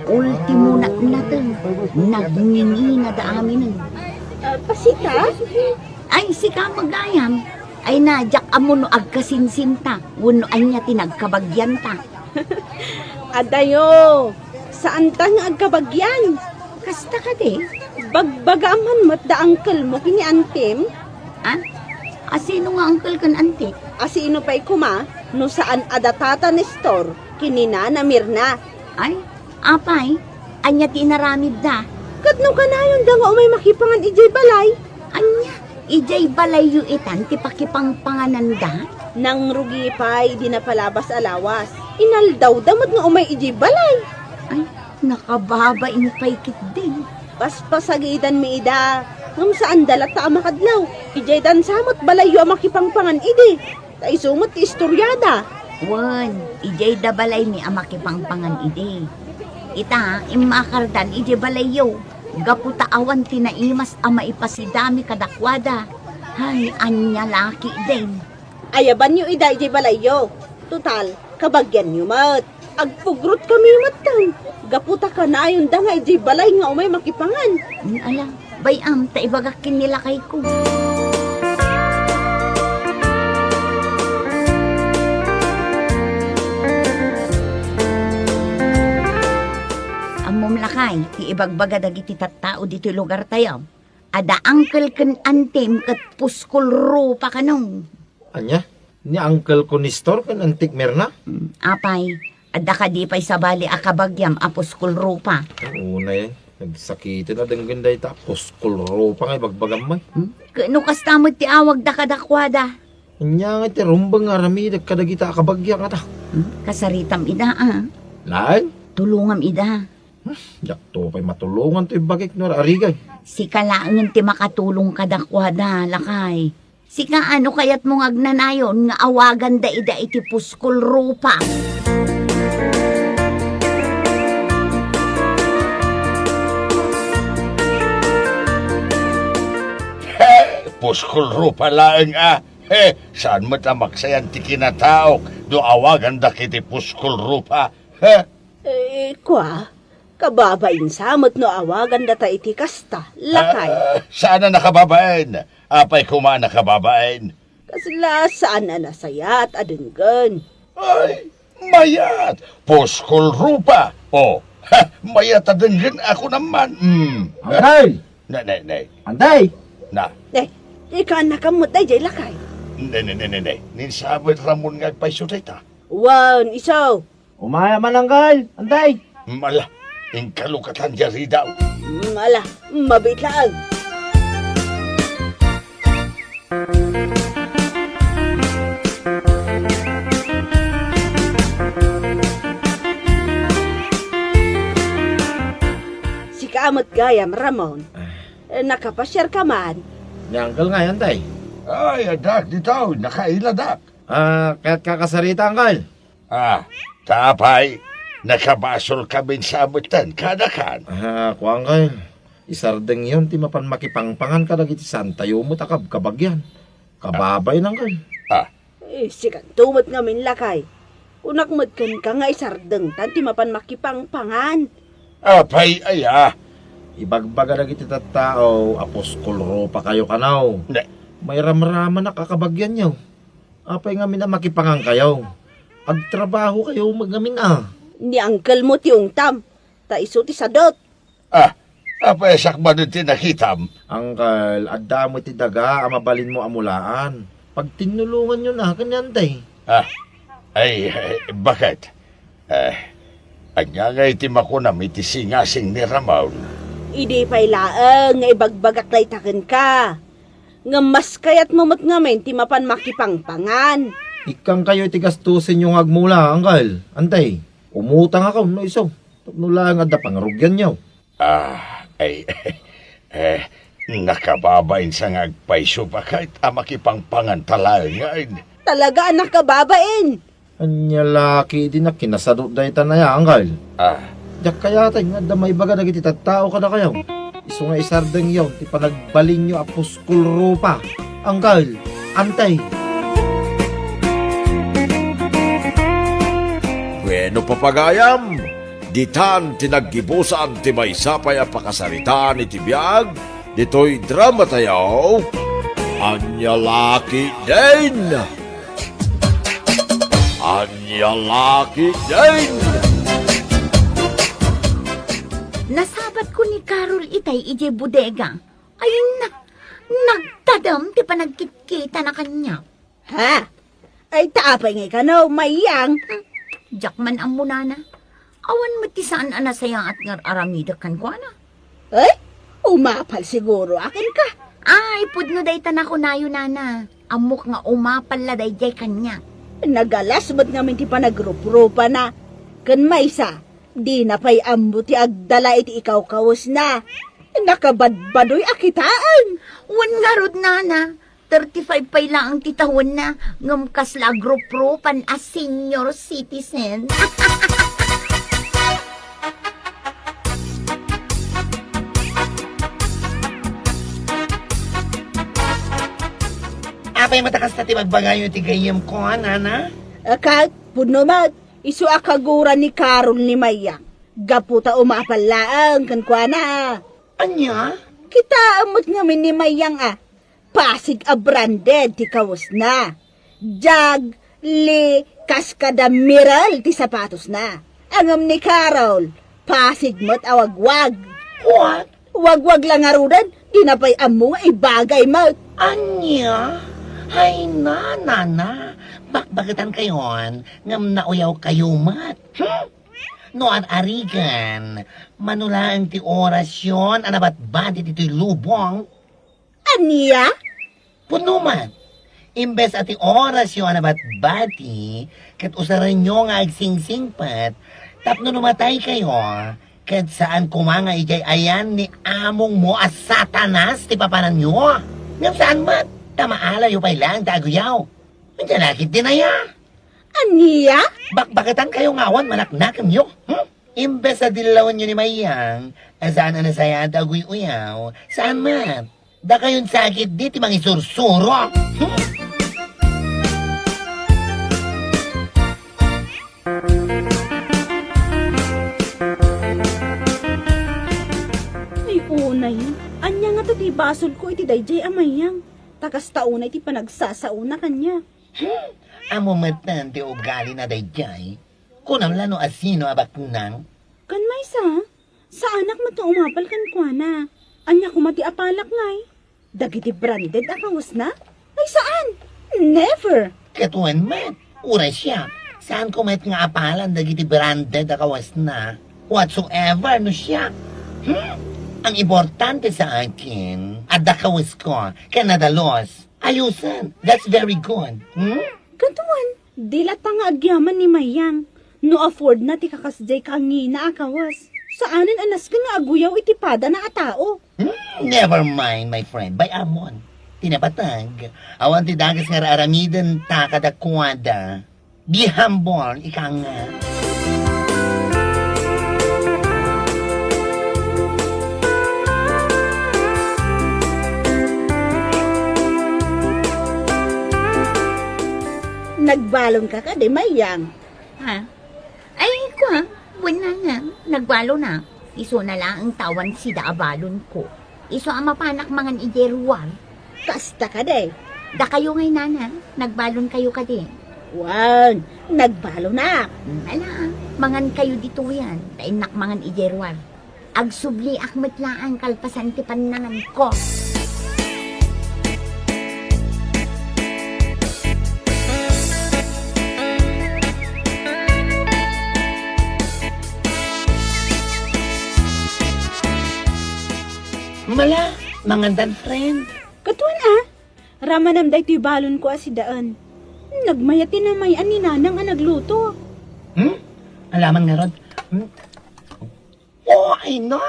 Ultimo natnaten, nagngingina da aminen. Ah, pasita? Ay, sika met gayam. Ay na, diak ammo no agkasinsinta, wenno ania ti nagkabagianta. Adayo, saanta nga agkabagian. Kasta kadi? Bagbagaam man met da uncle mo ken ni auntie-m? Ah? A sino nga uncle ken auntie? A sino pay koma no saan a da Tata Nestor ken ni Nana Mirna? Ay, apay, ania ti inaramidda? Ket no kanayonda nga umay makipangan idiay balay? Ania, idiay balayyo itan ti pakipangpangananda? Nangrugi pay idi napalabas a lawas. Inaldawda met nga umay idiay balay. Ay, nakababain pay ketdi. Paspasagidanmi ida, ngem saanda latta a makadlaw. Idiay dansa met balayyo a makipangpangan idi. Ta isu met ti istoriada. Wen, idiay da balaymi a makipangpangan idi. Ita, immakardan idiay balayyo. Gapu ta awan ti naimas a maipasidami kadakuada. Ay, ania la ketdin. Ayabanyo ida idiay balayyo. Total, kabagianyo met. Agpugrotkami metten. Gapu ta kanayonda nga idiay balay nga umay makipangan. Hmm, ala, bay-am ta ibagak ken ni lakayko. Ammom, lakay, ti ibagbaga dagiti tattao ditoy lugartayo. Adda uncle ken auntie-m ket puskol rupa kano. Ania? Ni uncle ko Nestor ken auntie-k Mirna? Hmm, apay, adda kadi pay sabali a kabagiam a puskol rupa? Unay, Nagsakiten a denggen dayta a puskol rupa nga ibagbaganmi. Hmm? Ket no kasta met ti awagda kadakuada? Ania nga ti rumbeng nga aramidek kadagita a kabagiak ngata? Hmm? Kasaritam ida, a. Laeng? Tulongam ida. Hmm, diakto pay matulongan toy bagik no ar-arigay. Sika laengen ti makatulong kadakuada, lakay. Sika, no kayatmo nga agnanayon nga awaganda ida iti puskol rupa? He, puskol rupa laeng a. He, saan met a maksayan ti kinataok no awagandak iti puskol rupa? He? Eh, kua, kababain sa met no awagan data iti kasta, lakay. Ah, saan a nakababain? Apay koma a nakababain? Kasla saan a nasayaat a denggen. Ay, mayat! Puskol rupa! Oh, ha, mayat a denggen a kunam man. Mm. Angkel! Ne, ne, ne. Antay! Na. Eh, ikaannakam met daydiay, lakay. Ne, ne, ne, ne, ne. Ni sabet Ramon nga agpayso dayta. Wen, isu. Umaya man, Angkel. Antay! Mala, inkalukatan diay ridaw. Mala, mabiit laeng. Sika met gayam, Ramon. Ah. Eh, nakapasiarka man? Ni Angkel ngay, Antay. Ay, addak ditoy, nakailadak. Ah, kayatka kasarita, Angkel? Ah, ta apay, nakabasolkamin sa metten kadakan. Ah, kuan, Angkel, isardengyon ti mapan makipangpangan kadagiti saantayo met a kabkabagian. Kababain, Angkel. Ah. Eh, sikanto met ngamin, lakay. Kunak met kenka nga isardengtan ti mapan makipangpangan. Apay aya? Ibagbaga dagiti tattao a puskol rupakayo kano. Ne. Mairamramanak a kabagianyo. Apay ngamin a makipangankayo? Agtrabahokayo met ngamin a. Ni angkelmo ti ungtam, ta isu ti sadut. Ah, apay a sakbanen ti nakitam? Angkel, adda met ti daga a mabalinmo a mulaan. Pagtinnulonganyo na ken ni Antay. Ah, ay, eh, baket? Eh, ania ngay ti makunam iti singasing ni Ramon? Idi pay laeng nga ibagbagak dayta kenka. Ngem mas kayatmo met ngamin ti mapan makipangpangan. Ikkankayo iti gastusenyo nga agmula, Angkel. Antay, umutangakon no isu. Tapno laeng adda pangarugianyo. Ah, ay, eh, nakababain sa nga agpayso baket a makipangpangan ta laengen. Talaga a nakababain! Ania la ketdi a kinasadut dayta a, Angkel? Ah. Diak kayatay nga adda maibaga dagiti tattao kadakayo. Isu nga isardengyo ti panagbalinyo a puskol rupa. Angkel, Antay. Bueno, papagayam, ditan ti naggibusan ti maysa pay a pakasaritaan iti biag ditoy dramatayo. Ania la ketdin? Ania la ketdin? Nasabatko ni Carol itay idiay bodega. Ay na, nagtadem ti panagkitkitana kaniak. Ha? Ay, ta apay ngay kano, Mayang? Hmm, diak man ammo, nana. Awan met ti saan a nasayaat nga ar-aramidek kenkuana. Ay, umapal siguro a kenka. Ay, pudno dayta nakunayo, nana. Ammok nga umapal la daydiay kaniak. Nagalas met ngamin ti panagruprupana. Ken maysa, dina pay ammo ti agdala iti ikawkawesna. Nakabadbadoy a kitaen. Wen ngarud, nana. Thirty-five pay laeng ti tawenna, ngem kasla agruprupan a senior citizen. Apay met a kasta ti bagbagayo iti gayyemko, nana? Ket, pudno met, isu a kagura ni Carol ni Mayang. Gapu ta umapal laeng kenkuana. Ania? Kitaem met ngamin ni Mayang a pasig a branded ti kawesna. Jag, Lee, kas kada Merrell ti sapatosna. Ngem ni Carol, pasig met a wagwag. What? Wagwag la ngaruden, dina pay ammo nga ibagay met. Ania? Ay, nana, bakbaketankayon, ngem nauyawkayo met. Hmm? No ar-arigan, mano laeng ti orasyon a nabatbati ditoy lubong. Ania? Pudno met. Imbes a ti orasyo a nabatbati, ket usarenyo nga agsingsingpet, tapno no mataykayo, ket saan koma nga idiay ayan ni amongmo a Satanas ti papananyo. Ngem saan met, ta maalayo pay laeng ta aguyaw. Ania la ketdin aya? Ania? Bakbaketankayo nga awan manaknakemyo, hmm? Imbes a dillawenyo ni Mayang, a saan a nasayaat ti aguy-uyaw, saan met? Dakayon sa ketdi ti mangisursuro. Hmm? Ay, unay. Ania ngata ti basolko iti daydiay a Mayang? Ta kasta unay ti panagsasaona kaniak. Hmm? Ammo metten ti ugalina daydiay. Kunam la no asino a baknang? Kan maysa, saanak met nga umapal kenkuana. Ania koma ti apalak ngay? Dagiti branded a kawesna? Ay, saan! Never! Ket wen met, uray siak, saanko met nga apalan dagiti branded a kawesna. Whatsoever no siak. Hmm? Ang importante sa akin, adda kawesko, ken nadalus. Ayusen, that's very good. Hmm? Kaduan, di latta nga agyaman ni Mayang. No afford na ti kakasdiay kangina a kawes, saanen a nasken nga aguyaw iti padana a tao. Hmm, never mind, my friend. Bay-amon. Ti napateg, awan ti dakes nga ar-aramidenta kadakuada. Be humble, ika nga. Nagbalonka kadi, Mayang? Ha? Ay, kua, wen, nana, nagbalon a. Isuna laeng ta awan sida a balonko. Isu a mapanak mangan idiay ruar. Kasta kadi. Dakayo ngay, nana, nagbalonkayo kadi? Wen, nagbalon a. Hmm, ala, mangankayo ditoyen, ta innak mangan idiay ruar. Agsubliak met laeng kalpasan ti pannanganko. Mala, mangantan, friend. Kaduan a, ramanam daytoy balonko a sidaen. Nagmayat ti namay-an ni Nanang a nagluto. Hmm? Alaman ngarud. Hmm? Oh, ay na!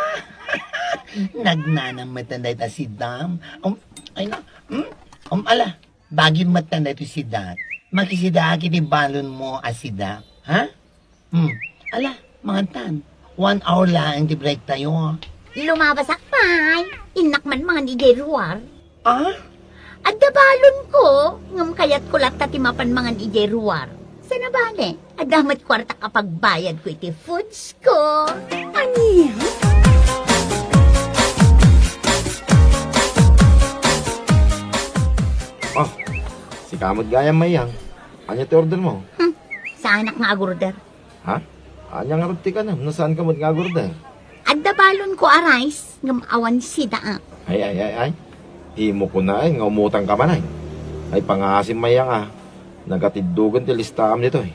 Nagnanam met dayta sidam. Um, ay na. Hmm? Um, ala, bagim met dayta sidak. Makisidaak iti balonmo a sidak. Ha? Hmm. Ala, mangantan. One hour laeng ti break tayo. Lumabasak pay. Innak man mangan idiay ruar. Ah? Adda balonko, ngem kayatko latta ti mapan mangan idiay ruar. Saan a bale, adda met kuartak a pagbayadko iti foodsko. Ania? Ah, sika met gayam, Mayang. Ania ti ordermo? Hmm, saanak nga agorder. Ha? Ania ngarud ti kanem no saanka met nga agorder? Adda balonko a rice ngem awan sidaak. Ay, ay, ay, ay. Imo kunaen nga umutangka manen. Ay, pangaasim, Mayang a. Nagatiddogen ti listaam ditoy.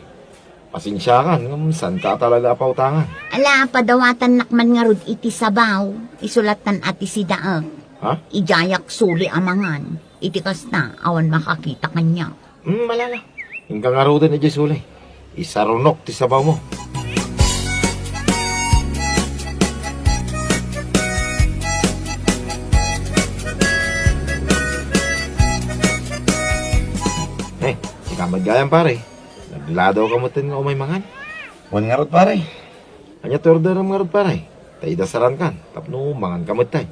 Pasensiakan ngem saanka a talaga a pautangan. Ala, padawatannak man ngarud iti sabaw. Isu lattan a ti sidaak. Ha? Idiayak suli a mangan. Iti kasta, awan makakita kaniak. Hmm, malala. Inka ngaruden idiay suli. Isarunok ti sabawmo. Eh, sika met gayam, pare. Nagladawka metten nga umay mangan? Wen ngarud, pare. Ania ti orderem ngarud, pare? Ta idasalankan tapno manganka metten.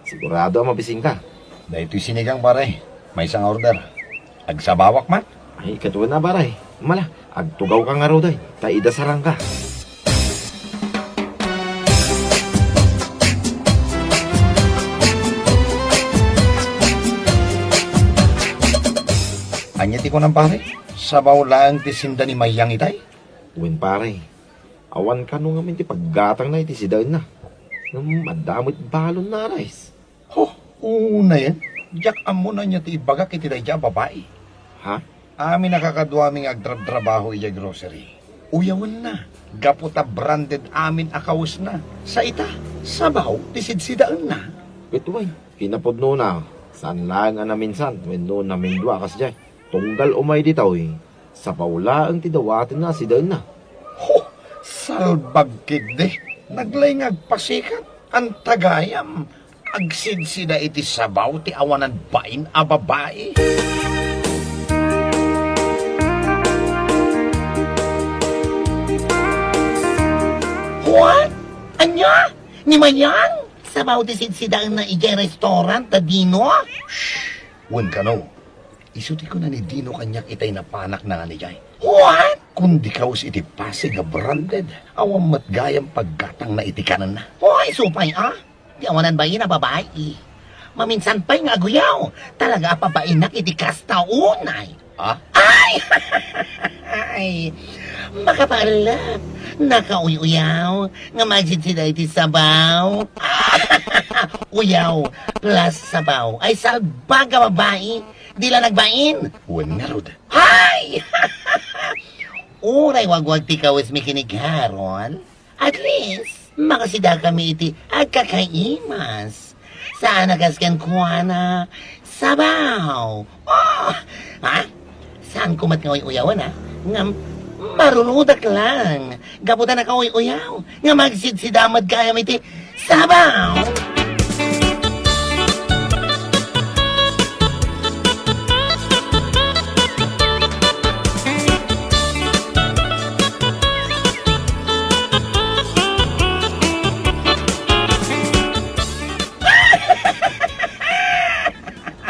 Sigurado a mabisinka. Daytoy sinigang, pare. Maysa nga order. Agsabawak man? Ay, kaduana, pare. Mala, agtugawka ngaruden ta idasalanka. Ania ti kunam, pare? Sabaw laeng ti sinda ni Mayang itay? Wen, pare. Awan kano ngamin ti paggatangna iti sidaenna. Ngem adda met balonna a rice. Ho, unayen, diak ammo no ania ti ibagak iti daydiay a babai. Ha? Amin a kakaduami nga agtrabtrabaho idiay grocery. Uyawenna, gapu ta branded amin a kawesna. Sa ita, sabaw ti sidsidaenna. Ket wen, kinapudnona, saan laeng a naminsan wenno namindua a kasdiay. Tunggal umay ditoy, sabaw laeng ti dawatenna a sidaenna. Ho! Salbag ketdi! Naglay nga agpasikat, anta gayam, agsidsida iti sabaw ti awanan bain a babai. What? Ania? Ni Mayang? Sabaw ti sidsidaenna idiay restaurant da Dino? Shh! Wen kano, isu ti kuna ni Dino kaniak itay napanakna nga idiay. What? Kundi kawes iti Pasig a branded, awan met gayam paggatangna iti kanenna. Oy, supay a, ti awanan bain a babai. Maminsan pay nga aguyaw, talaga a pabainak iti kasta unay. Ah? Ay! Ay! Makapaellep, nakauy-uyaw, nga magsidsida iti sabaw. Uyaw, plus sabaw. Ay, salbag a babai. Di la nagbain. Wen ngarud. Hay! Uray wagwag ti kawesmi ken ni Carol, at least, makasidakami iti agkakaimas. Saan a kas kenkuana, sabaw. Oh! Ha? Saanko met nga uy-uyawen, ha? Ngem, marurudak lang. Gapu ta nakauy-uyaw, nga magsidsida met gayam iti sabaw!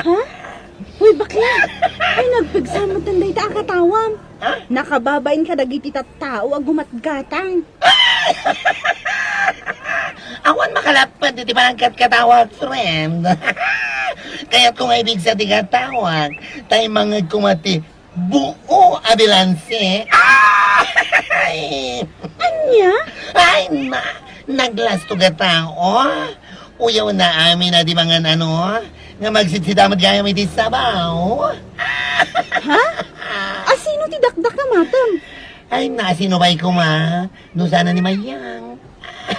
Ha? Hoy, bakla! Ay, nagpigsa met dayta a katawam. Ha? Nakababain kadagiti tattao a gumatgatang. Awan makalapped iti panangkatkatawag, friend. Kayatko nga ibigsa ti katawag, ta immangngegko met ti buo a bilanse. Ay! Ania? Ay, na, naglasto katao. Uyawna amin a di mangan ano, nga magsidsida met gayam iti sabaw. Ha? Asino ti dakdakamatem? Ay, na, sino pay koma? No saan a ni Mayang.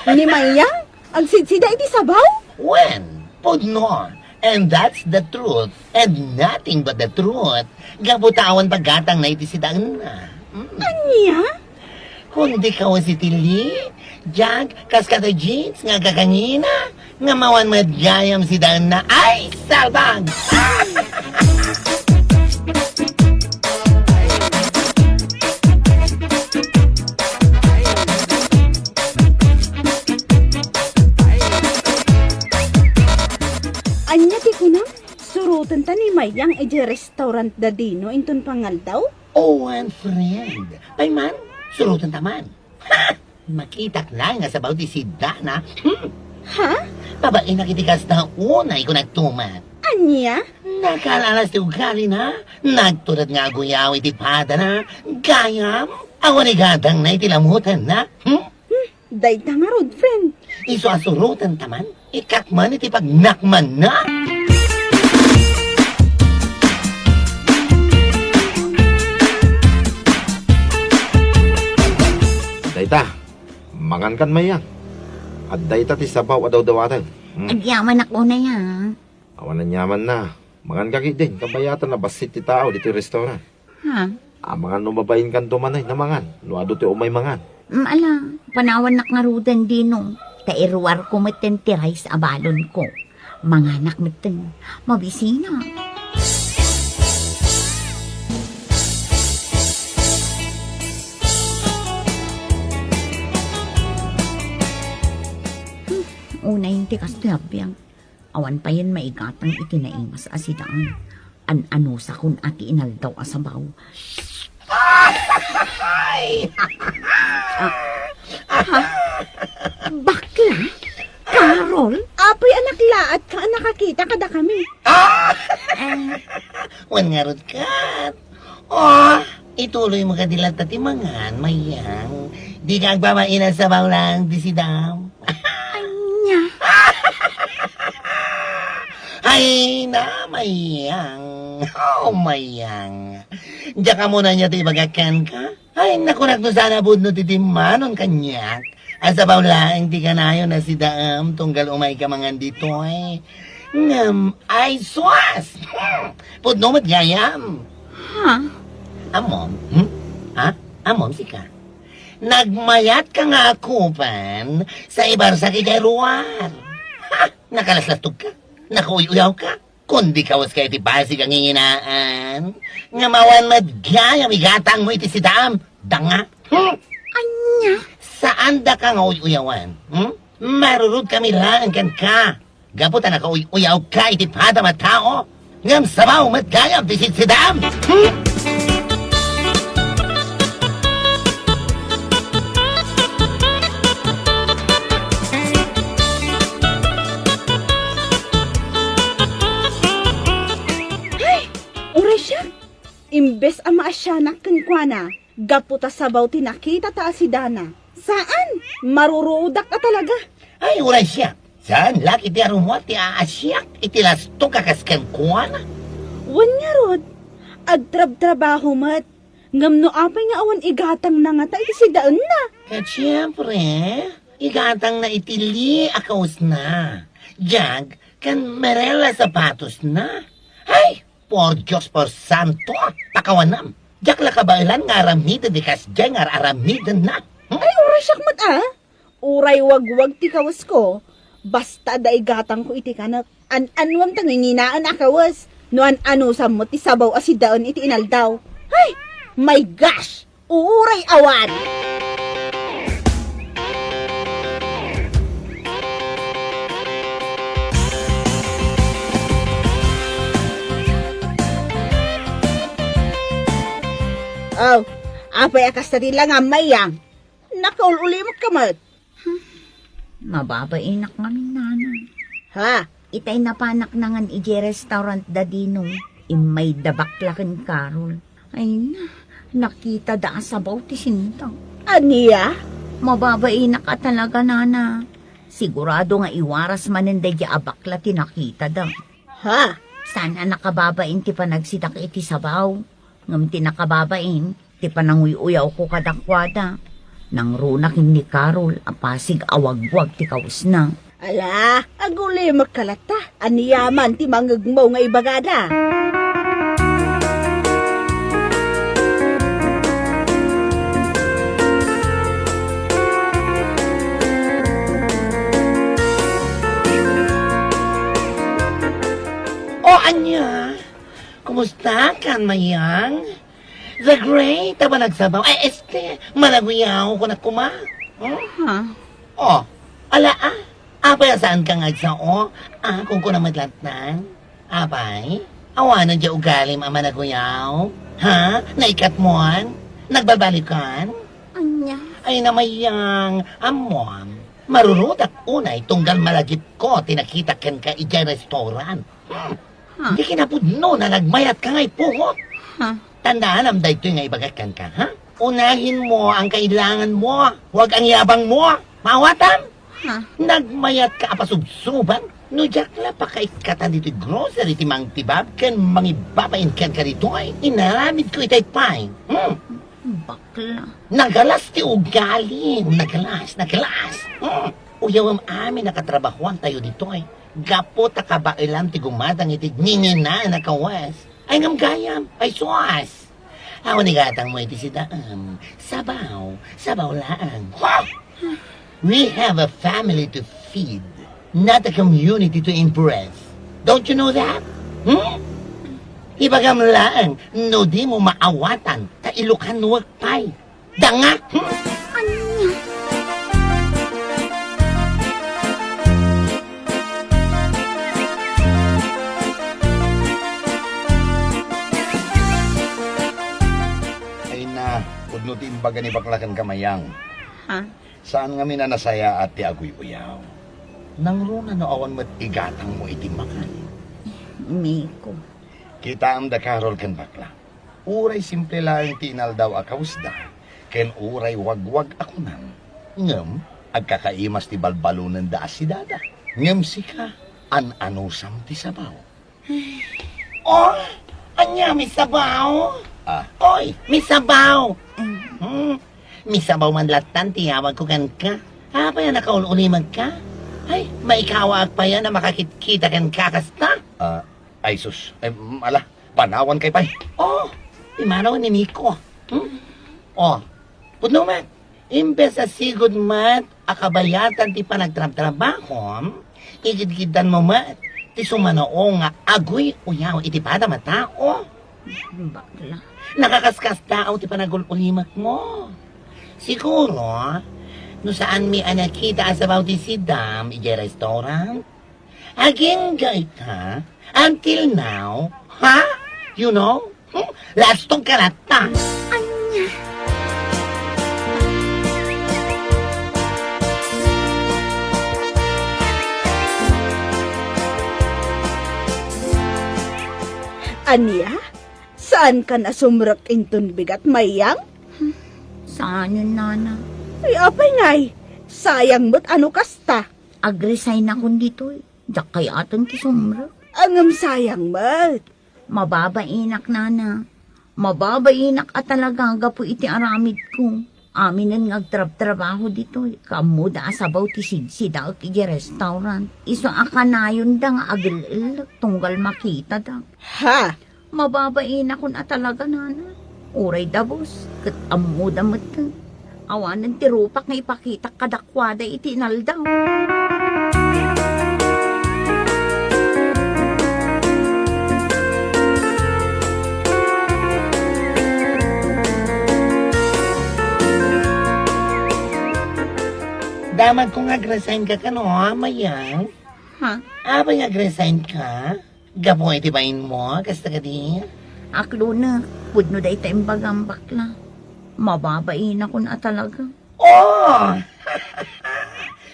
Ni Mayang? Agsidsida iti sabaw? Wen, pudno. And that's the truth. And nothing but the truth. Gapu ta awan paggatangna iti sidaenna. Mm. Ania? Kundi kawes iti Lee, Jack, kas kada jeans nga agkakanina, nga mawan met gayam sidaenna. Ay, salbag! Ania ti kunam? Surotenta ni Mayang idiay restaurant da Dino inton pangaldaw? Owen, friend. Pay man, surotenta man. Ha! Makitak laeng nga sabaw ti siddana. Hmm. Ha? Pabainak iti kasta unay ko nagtumat. Ania? Nakalalas ti ugalina. Nagtured nga aguyaw iti padana. Gayam, awan igatangna iti lamutanna. Hmm? Hmm, dayta ngarud, friend. Isu a surotenta man, ikkat man iti pagnakmanna. Dayta, mangankan Mayang. Adda ita ti sabaw a dawdawaten. Hmm. Agyamanak unay, a. Awan aniamanna. Manganka ketdin, kabayatan a bassit ti tao ditoy restaurant. Ha? Amangan no mabainkanto man ay namangan, no adu ti umay mangan. Mm, ala, panawannak ngaruden Dino, ta iruarko metten ti rice a balonko. Manganak metten, mabisina. Hmm, unay ti kastoy a biag. Awan payen maigatang iti naimas a sidaen. An-anusakon a ti inaldaw a sabaw. Ay! Ah, ha? Bakla? Carol? Apay a naklaatka a nakakita kadakami? Ah! Eh. Wen ngarud ket. Oh, ituloy mo kadi latta ti mangan, Mayang. Dika agbabain a sabaw lang ti sidaw. Ania? Ay na, Mayang. Oh, Mayang. Diak ammo ania ti ibagak kenka? Ay, nakunak no saan a pudno ti timmanon kaniak. A sabaw laeng ti kanayon a sidaem tunggal umayka mangan ditoy. Ngem, ay sus! Pudno met gayam. Ha? Ammom? Hmm? Ha? Ammom sika? Nagmayatka nga akupen sa ibarsak idiay ruar. Ha? Nakalaslastogka? Nakauy-uyawka? Kundi kawes ka iti basig a nginginaan, ngem awan met gayam igatangmo iti sidaem, danga. Hmm? Ania? Saan daka nga uy-uyawan? Hmm? Marurud kami laeng kenka. Gapu ta nakauy-uyawka iti padam a tao, ngem sabaw met gayam ti sidsidaem. Hmm? Ay! Uray siak! Imbes a maasianak kenkuana, gapu ta sabaw ti nakitata a sidana. Saan! Maruruodak a talaga! Ay, uray siak! Saan la iti arumuak ti aasiak iti lastog a kas kenkuana? Wen ngarud, agtrabtrabaho met. Ngem no apay nga awan igatangna ngata iti sidaenna? Ket siempre, igatangna iti li a kawesna. Diak ken Mirella sapatosna. Ay, por Dios, por santo, pakawanam. Diak la kabaelan nga aramiden ti kasdiay nga ar-aramidenna. Hmm? Ay, uray siak met a. Uray wagwag ti kawesko, basta adda igatangko iti kanek. An-anuem ta nginginaen a kawes, no an-anusam met ti sabaw a sidaen iti inaldaw. Ay! My gosh! Uray awan! Oh, apay a kasta ti langam, Mayang? Nakaul-ulimekka met. Hmm, mababainak ngamin, nana. Ha? Itay napanakna ngan idiay restaurant da Dino, immayda bakla ken Carol. Ay na, nakitada a sabaw ti sinta. Ania? Mababainak a talaga, nana. Sigurado nga iwaras manen daydiay a bakla ti nakitada. Ha? Saan a nakababain ti panagsidak iti sabaw. Ngem ti nakababain, ti pananguy-uyawko kadakuada. Nangruna ken ni Carol a pasig a wagwag ti kawesna. Ala, agulimekka latta. Aniaman ti mangngegmo nga ibagada? O ania? Kumusta kan, Mayang? The Great a managsabaw. Ay, este, managuyaw ko na kuma. Hmm? Ha? Oh, ala, ah. Apay a saan ka nga agsao? Ah, kung kuna met latnan. Apay, awanan di ugalim a managuyaw? Ha? Naikatmon? Nagbalbalikan? Anya? Ay, na, Mayang, ammom. Marurudak unay tunggal malagipko ti nakita kenka idiay restaurant. Hmm. Ha? Di kinapudno na nagmayatka nga ipugot. Ha? Tandaanam daytoy nga ibagak kenka, ha? Unahin mo ang kailangan mo, huwag ang yabang mo. Maawatam? Ha? Nagmayatka a pasubsuban. No diak la pakaikkatan ditoy grocery ti mangtibab ken mangibabain kenka ditoy, inaramidko itay pay. Hmm. Bakla. Nagalas ti ugalim. Nagalas, nagalas. Hmm. Uyawem amin a katrabahoantayo ditoy. Gapu ta kabaelam ti gumatang iti nginginaan a kawes. Ay, ngem gayam. Ay, sus! Awan igatangmo iti sidaem. Sabaw, sabaw laeng. We have a family to feed, not a community to impress. Don't you know that? Hmm? Ibagam laeng, no di mo maawatan, ta Ilocanoek pay. Danga! Hmm? Anya? Ay na, pudno ti imbaga ni bakla kenka, Mayang. Ha? Saan ngamin a nasayaat ti aguy-uyaw. Nangruna no awan met igatangmo iti makan. Miko. Kitaem da Carol ken bakla. Uray simple laeng ti inaldaw a kawesda, ken uray wagwag a kunan. Ngem, agkakaimas ti balbalonenda a sidada. Ngem sika, an-anusam ti sabaw. Oh, ania, misabaw? Ah. Oy, misabaw! Mm. Hmm, misabaw man lattan ti yawagko kenka. Apay a nakaul-ulimagka? Ay, maikawaak pay a makakitkita kenka kasta? Ah, ay sus, ay, mm, ala, panawan kay pay. Oh, imanaw ni Nico. Hmm? Oh, pudno met. Imbes a sigud met a kabayatan ti panagtrabtrabahom, igidgiddanmo met ti sumano nga aguy-uyaw iti padam a tao. Bakla. Nakakaskastaaw ti panagul-ulimekmo. Siguro, no saanmi a nakita a sabaw ti sidam idiay restaurant, agingga ita until now, ha? You know? Hmm? Lastog ka latta. Ania? Ania? Saankan a sumrek inton bigat, Mayang? Hmm, saanen, Nana. Ay, apay ngay? Sayang met a no kasta. Ag-resignakon ditoy. Diak kayat ti sumrek. Ngem sayang met. Mababainak, Nana. Mababainak a talaga gapu iti aramidko. Aminen nga agtrabtrabaho ditoy, ket ammoda a sabaw ti sidsidaek idiay restaurant. Isu a kanayonda nga agel-ellek tunggal makitada. Ha? Mababainakon a talaga, Nana. Uray dabus, ket ammoda met. Awanen ti rupak nga ipakitak kadakuada iti inaldaw. Damagko nga ag-resignka kano, Mayang. Ha? Apay nga ag-resignka? Gapu iti bainmo, kasta kadi? Aklona, pudno dayta imbagam, bakla. Mababainakon a talaga. Oh!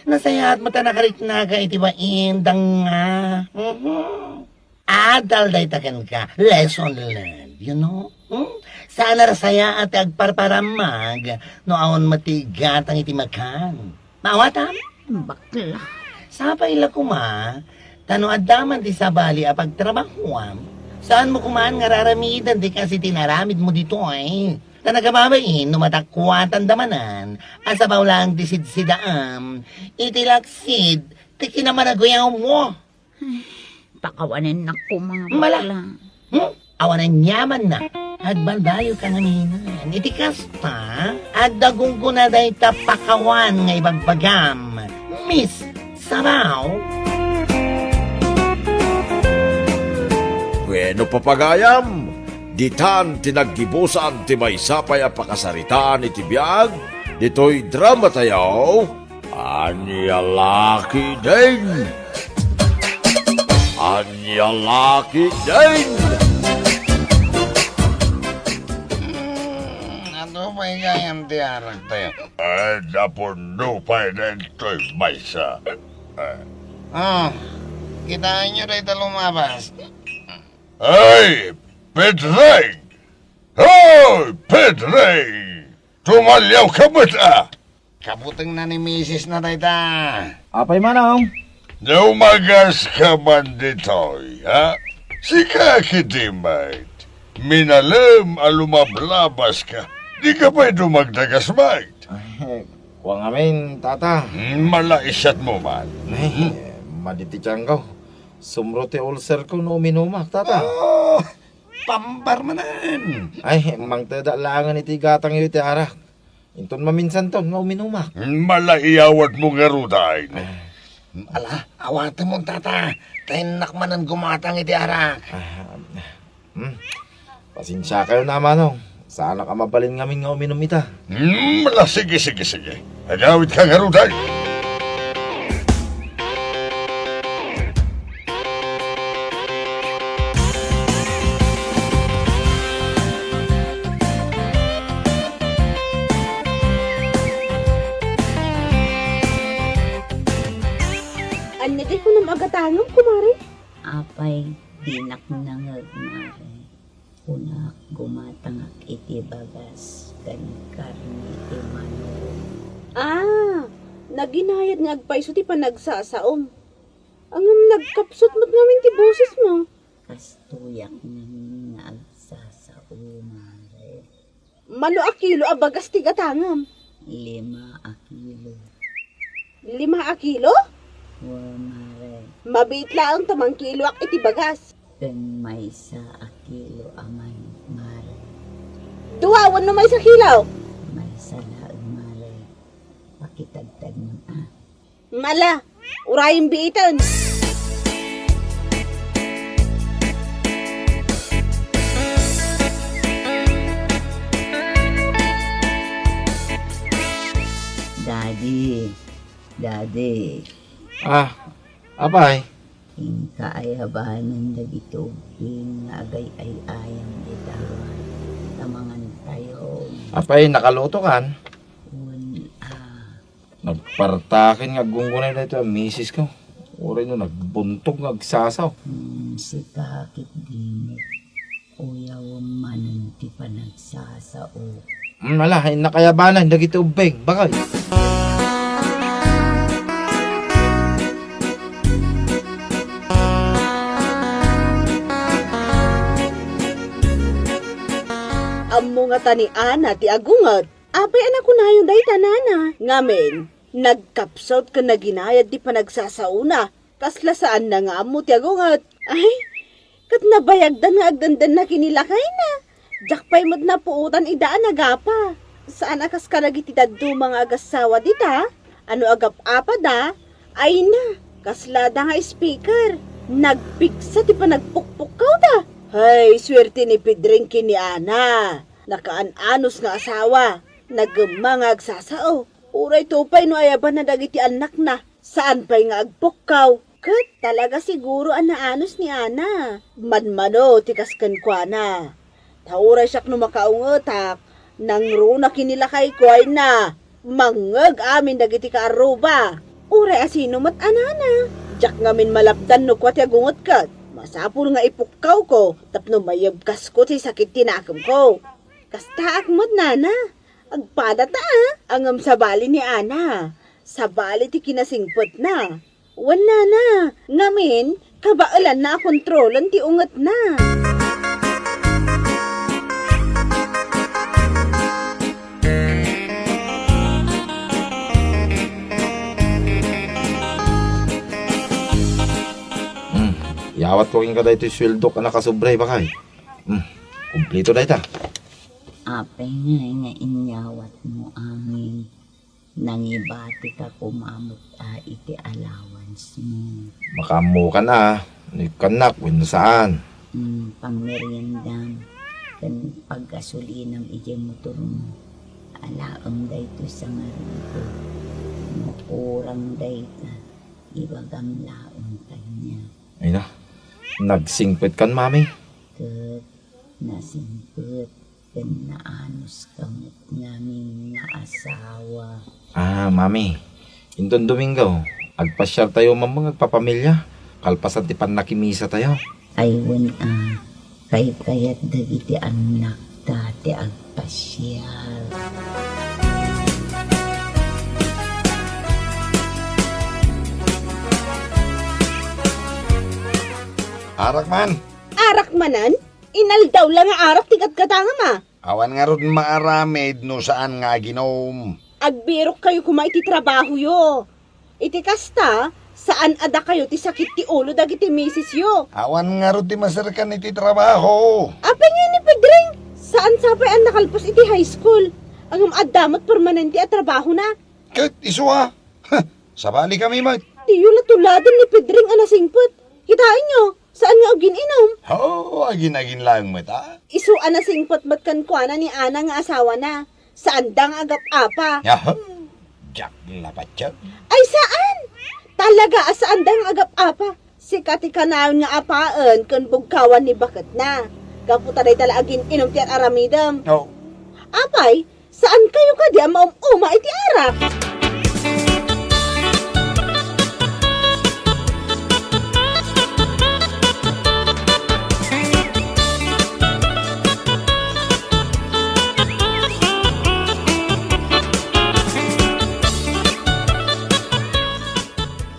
Nasayaat met a nakariknaka iti bain, danga. Mhm. Adal dayta kenka, lesson learned, you know? Hmm? Saan a nasayaat ti agparparamag no awan met ti igatang iti makan. Maawatam? Bakla. Sapay la koma, ta no adda man ti sabali a pagtrabahuam, saanmo koman nga raramiden ti kas iti inaramidmo ditoy. Ta nagababain no madakuatanda manen a sabaw laeng ti sidsidaem iti laksid ti kinamanaguyawmo. Pakawanennak koma, mala. Bakla. Hmm? Awan aniamanna. Agbalbaliwka ngamin. Iti kasta, adda gunggona dayta pakawan nga ibagbagam, Miss Sabaw. Bueno, papagayam, ditan ti naggibusan ti maysa pay a pakasaritaan iti biag ditoy drama tayo. Ania la ketdin? Ania la ketdin? Hmm, adu pay gayam ti arak tayo. Ay, napuno pay daytoy maysa. Ay. Oh, kitaenyo dayta lumabas. Ay, Pedreng! Hoy, Pedreng! Tumaliawka met a! Kabutengna ni misisna dayta. Apay, Manong? Naumagas ka man ditoy, ha? Sika ketdi met. Minalem a lumablabas ka. Dika pay dumagdagas met. Ay, kua ngamin, Tata. Hmm, malaisatmo man. Ay, madi ti tiangko. Sumro ti ulcerko no uminumak, Tata. Oh, pambar manen. Ay, mangtedak laengen iti gatangyo iti arak. Inton maminsanton nga uminumak. Malaiyawatmo ngaruden. Ah. Ala, awatemon, Tata. Ta innak manen gumatang iti arak. Ah, hmm. Pasensiakayon a, Manong. Saanak a mabalin ngamin nga uminum ita. Hmm, ala, sige, sige, sige. Agawidka ngaruden. Ania ti kunam a gatangem, kumare? Apay, dinak nangeg, mare. Kunak, gumatangak iti bagas ken karne ti manok. Ah, naginayad nga agpayso ti panagsasaom. Ngem nagkapsut met ngamin ti bosesmo. Kastoyak ngamin nga agsasao, mare. Mano a kilo a bagas ti gatangem? Lima a kilo. Lima a kilo? Wen, mare. Mabiit laeng ta mangkiloak iti bagas. Ken maysa a kilo a mani, mare. Dua wenno maysa kilo? Maysa laeng, mare. Pakitagtagmon a. Mala, urayem biiten. Daddy, Daddy. Ah, apay? Inka ayabanen dagiti ubbing nga agay-ay-ayam dita. Tamangan tayo. Apay, nakaluto kan? Wen, ah. Nagpartaken nga aggunggunay daytoy a misis ko. Uray no nagbuntog nga agsasao. Hmm, sika ket dimo. Uyawem manen ti panagsasao. Hmm, ala, innak ayabanen dagiti ubbing, bakay. Ammo ngata ni Ana ti agunget. Apay a nakunayon dayta, nana? Ngamin, nagkapsut ken naginayad ti panagsasaona. Kasla saanna nga ammo ti agunget. Ay, ket nabayagdan nga agdendenna ken ni lakayna. Diak pay met napuotan ida a nagapa. Saan a kas kadagiti dadduma nga agassawa dita? Ano agap-apada? Ay na, kaslada nga speaker. Nagpigsa ti panagpukpukkawda. Hay, suerte ni Pedring ken ni Ana. Nakaan-anos nga asawa. Nagemma nga agsasao. Uray to pay no ayabanna dagiti annakna, saan pay nga agpukkaw. Ket talaga siguro a naanos ni Ana. Manmano ti kas kenkuana. Ta uray siak no makaungetak, nangruna ken ni lakayko ay na. Mangngeg amin dagiti kaarruba. Uray asino met a nana. Diak ngamin malapdan no kua ti agunget ket. Masapul nga ipukkawko tapno mayebkasko ti sakit ti nakemko. Kastaak met, nana. Agpadata, a. Ngem sabali ni Ana. Sabali ti kinasingpetna. Wen, nana, ngamin, kabaelanna a kontrolen ti ungetna. Hmm, iyawatko kenka daytoy sueldok a nakasobra, bakay. Hmm, kumplito dayta. Apay ngay nga inyawatmo amin? Nangibatika koma met a iti allowance mo. Makaammokan a, no ikkannak wenno saan. Hmm, pangmeriendam ken paggasolinam idiay motormo. Alaem daytoy sangaribo. No kurang dayta, ibagam laeng kaniak. Ay na, nagsingpetkan, mami? Ket nasingpet ken naanuska met ngamin nga asawa. Ah, mami, inton Domingo, agpasiartayo man nga agpapamilia, kalpasan ti pannakimisatayo. Ay, wen a, kaykayat dagiti annakta ti agpasiar. Arak man! Arak manen? Inaldaw la nga arak ti gatgatangem a. Awan ngarud maaramid no saan nga aginom. Agbirokkayo koma iti trabahoyo. Iti kasta, saan a dakayo ti sakit ti ulo dagiti misisyo. Awan ngarud ti maserkan iti trabaho. Apay ngay ni Pedring? Saan sa pay a nakalpos iti high school. Ngem adda met permanente a trabahona. Ket isu a. Sabalikami met. Diyo la tuladen ni Pedring a nasingpet. Kitaenyo, saan nga agin-inom. Oo, agin-agin laeng met a. Isu a nasingpet met kenkuana ni Ana nga asawana. Saanda nga agap-apa. Aha, diak la patien. Ay, saan! Talaga a saanda nga agap-apa. Sika ti kanayon nga apaen ken bugkawan ni baketna. Gapu ta dayta la agin-inom ti ar-aramidem. Oo. Apay, saan kayo kadi a maum-uma iti arak?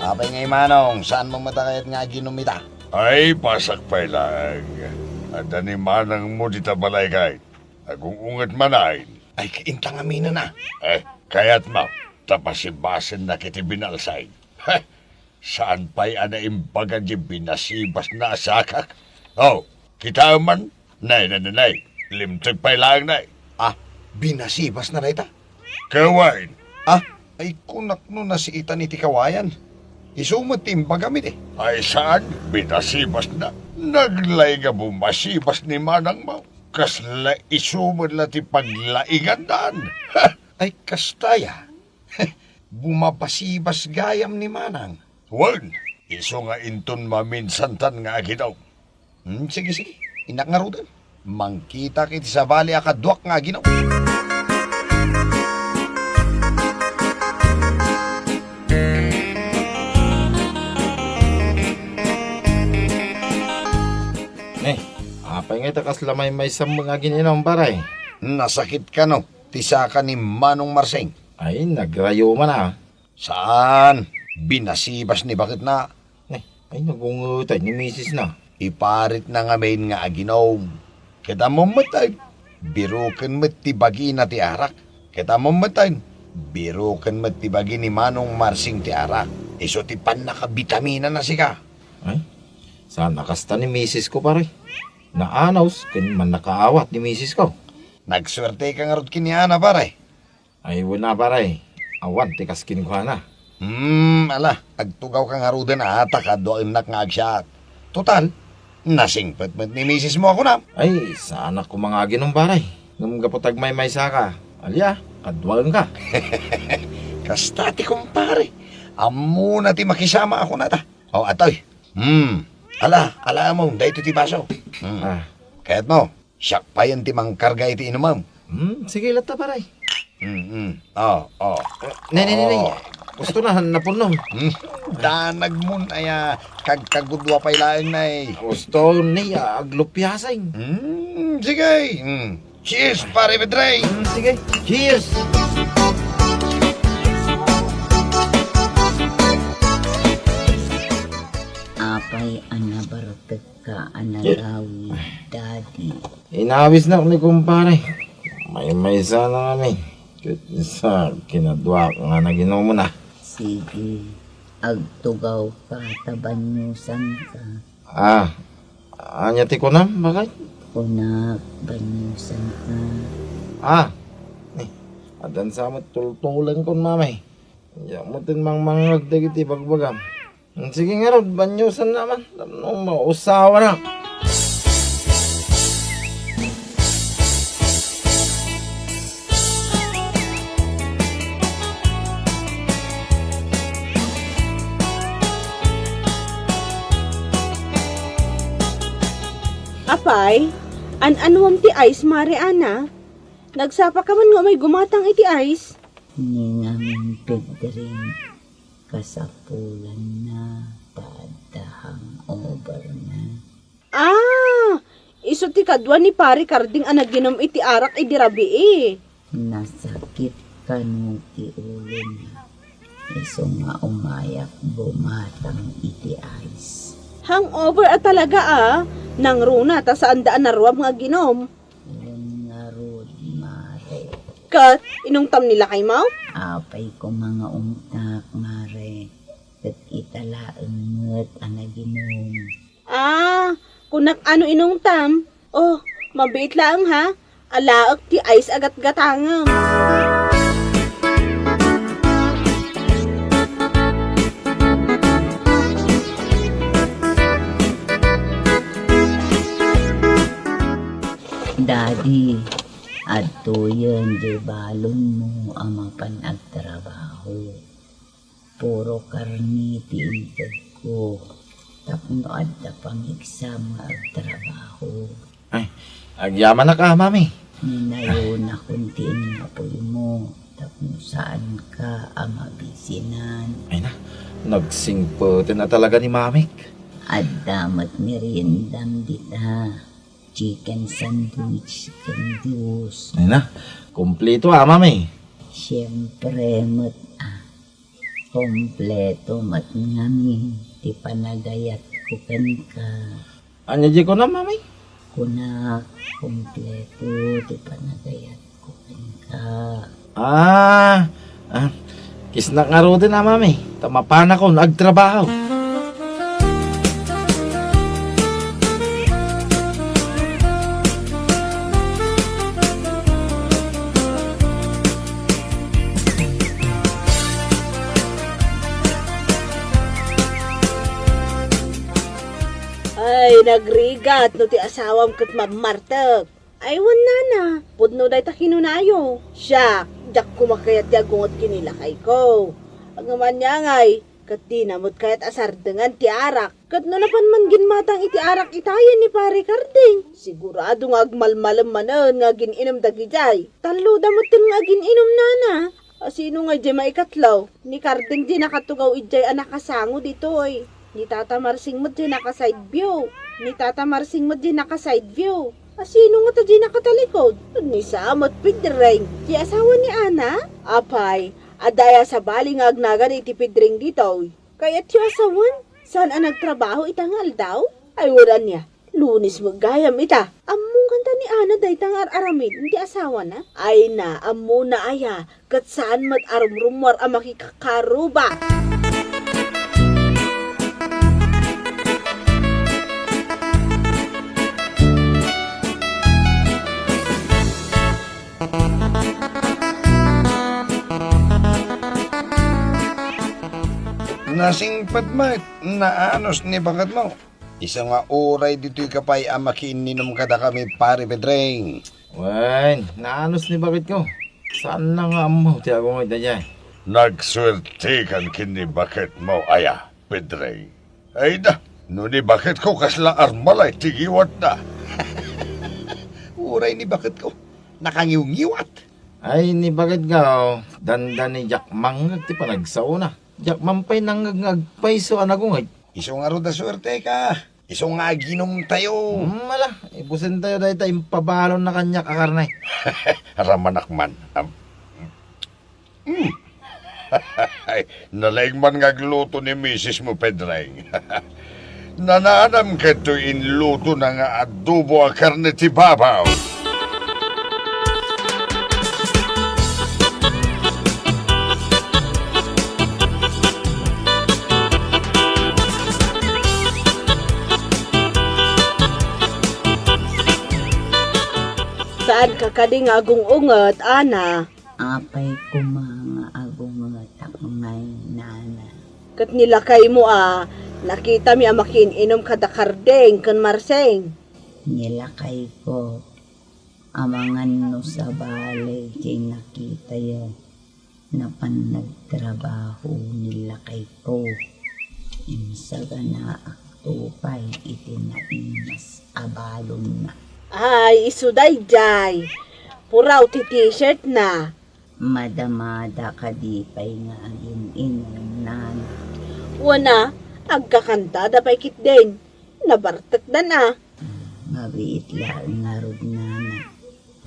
Apay ngay, Manong, saan mo met a kayat nga aginom ita? Ay, pasak pay laeng. Adda ni manangmo dita balay kay. Agung-unget manen. Ay, inta ngamin a. Eh, kayatmo, ta pasibasennak iti binalsay. Heh, saan pay a naimbaga di binasibasna a sakak? Oh, kitaem man, nay, nay, nay, nay. Limteg pay laeng, nay. Ah, binasibasna dayta? Ket wen. Ah, ay, kunak no nasiitan iti kawayan. Isu met ti imbagam idi. Ay, saan, binasibasna. Naglaing a bumasibas ni manangmo. Kasla isu met la ti paglaingandan. Ay, kasta ya. Bumabasibas gayam ni manang. Wen, isu nga inton maminsantan nga aginom. Hmm, sige, sige. Innak ngaruden. Mangkitak iti sabali a kaduak nga aginom. Ne, apay nga ita kasla maymaysa nga agin-inom, pare? Nasakit kano ti saka ni Manong Marsing? Ay, nagrayo man a. Saan? Binasibas ni baketna. Ay, ay, nagungetay ni misisna. Iparitna ngamin nga aginom. Ket ammom met ay, biroken met ti bagina ti arak. Ket ammom met ay, biroken met ti bagi ni Manong Marsing ti arak. Isu ti pannakabitaminana sika. Ay, saan a kasta ni misisko, pare. Naanos ken mannakaawat ni misisko. Nagsuerteka ngarud ken ni Ana, pare. Ay, wen a, pare. Awan ti kas kenkuana. Hmm, ala, agtugawka ngaruden a ta kaduaennak nga agsiat. Total, nasingpet met ni misismo a kunam. Ay, saanak koma nga aginom, pare. Ngem gapu ta agmaymaysaka, alia, kaduaenka. Kasta ti kumpare. Ammona ti makisama a kunata. O, atoy. Hmm. Ala, ala mo, daytoy ti baso. Hmm. Ah. Kayatmo, siak payen ti mangkarga iti inumem. Hmm, sige latta, pare. Hmm, hmm. O, o. Ne, ne, ne, ne. O. Gusto na, napunno. Hmm. Danagmon aya, kagkagudua pay laeng, nay. Gusto ni, ah, aglupiasing. Hmm, sige. Hmm. Cheers, pare Pedreng. Hmm, sige. Cheers. Apay a nabartek ka a nagawid, Daddy? Inawisnak ni kumpare. Maymaysa na kami. Ket sa kinaduak nga naginomon a. Sige, agtugawka ta baniosanka. Ah, ania ti kunam, baket? Kunak, baniosanka. Ah, eh, addan sa met tultulengkon, Mami. Diak metten mangmangngeg dagiti bagbagam. Sige ngarud, baniosanna man tapno mausawanak. Apay, an-anuem ti ice, Mare Ana? Nagsapa ka man nga umay gumatang iti ice? Ni ngamin, Pedring, kasapulanna ta adda hangover na. Ah! Isu ti kadua ni Pari Karding a naginom iti arak idi rabii. Nasakit kano ti ulona. Isu nga umayak bumatang iti ice. Hangover a talaga a. Nangruna ta saanda a naruam nga aginom. Wen ngarud, Mare. Ket, inungtam ni lakaymo? Apay koma nga ungtak, Mare. Ket ita laeng met a naginom. Ah, kunak a no inungtam. Oh, mabiit laeng ha. Alaek ti ice a gatgatangem. Daddy, adtoyen diay balonmo a mapan agtrabaho. Puro karne ti intedko tapno adda pamigsam nga agtrabaho. Ay, agyamanak a, Mami. Ninayonakon ti inapuymo tapno saanka a mabisinan. Ay na, nagsingpeten a talaga ni Mamik. Adda met meriendam dita. Chicken sandwich ken juice. Ay na, kumpleto a, Mami. Siempre met a. Kompleto met ngamin ti panagayatko kenka. Ania diay kunam, Mami? Kunak, kompleto ti panagayatko kenka. Ah, ah, kisnak ngaruden a, Mami, ta mapanakon agtrabaho. Ay, nagrigat no ti asawam ket mammartek. Ay, wen, nana, pudno dayta kinunayo. Siak, diak koma kayat ti agunget ken ni lakayko. Ngem ania ngay, ket dina met kayat a sardengan ti arak. Ket no napan man ginmatang iti arak itayen ni Pare Karding, sigurado nga agmalmalem manen nga agin-inum dagidiay. Talloda metten nga agin-inum, nana. A, sino ngay diay maikatlo? Ni Karding diay nakatugaw idiay a nakasango ditoy. Ni Tata Marsing met diay naka-side view. Ni Tata Marsing met diay naka-side view. A, sino ngata diay nakatalikod? Ni Sam met Pedring, ti asawa ni Ana? Apay, adda aya sabali nga agnagan iti Pedring ditoy? Kayatyo a sawen? Saan a nagtrabaho ita nga aldaw? Ay, wen ania. Lunes met gayam ita. Ammo kanta ni Ana dayta nga ar-aramiden ti asawana? Ay na, ammona aya, ket saan met a rumrummuar a makikakaruba. Nasingpet met, naanus ni baketmo. Isu nga uray ditoyka pay a makiinninom kadakami, Pare Pedring. Wen, naanus ni baketko. Saanna nga ammo ti agunget daydiay. Nagsuertekan ken ni baketmo aya, Pedring? Ay da, no ni baketko kasla armalay ti ngiwatna. Uray ni baketko, nakangiwngiwat. Ay, ni baketko, dandani diak mangngeg ti panagsaona. Diak man pay nangngeg nga agpayso a nagunget. Isu ngarud a suerteka. Isu nga aginumtayo. Hmm, ala, ibusentayo dayta impabalonna kaniak a karne. Ramanak man. Am, mm. Nalaing man nga agluto ni misismo, Pedring. Nananam kadtoy inlutona nga adobo a karne ti babaw. Saanka kadi nga agung-unget, Ana? Apay koma nga agungetak ngay, nana? Ket ni lakaymo a, nakitami a makiin-inum kada Karding ken Marsing. Ni lakayko, amangan no sabali ti nakitayo, napan nagtrabaho ni lakayko. Insaganaak to pay iti naimas a balonna. Ay, isu daydiay. Puraw ti t-shirt na. Madamada kadi pay nga agin-inum, nana? Wen a, agkakantada pay ketdin. Nabartekdan a. Mabiit laeng ngarud, nana,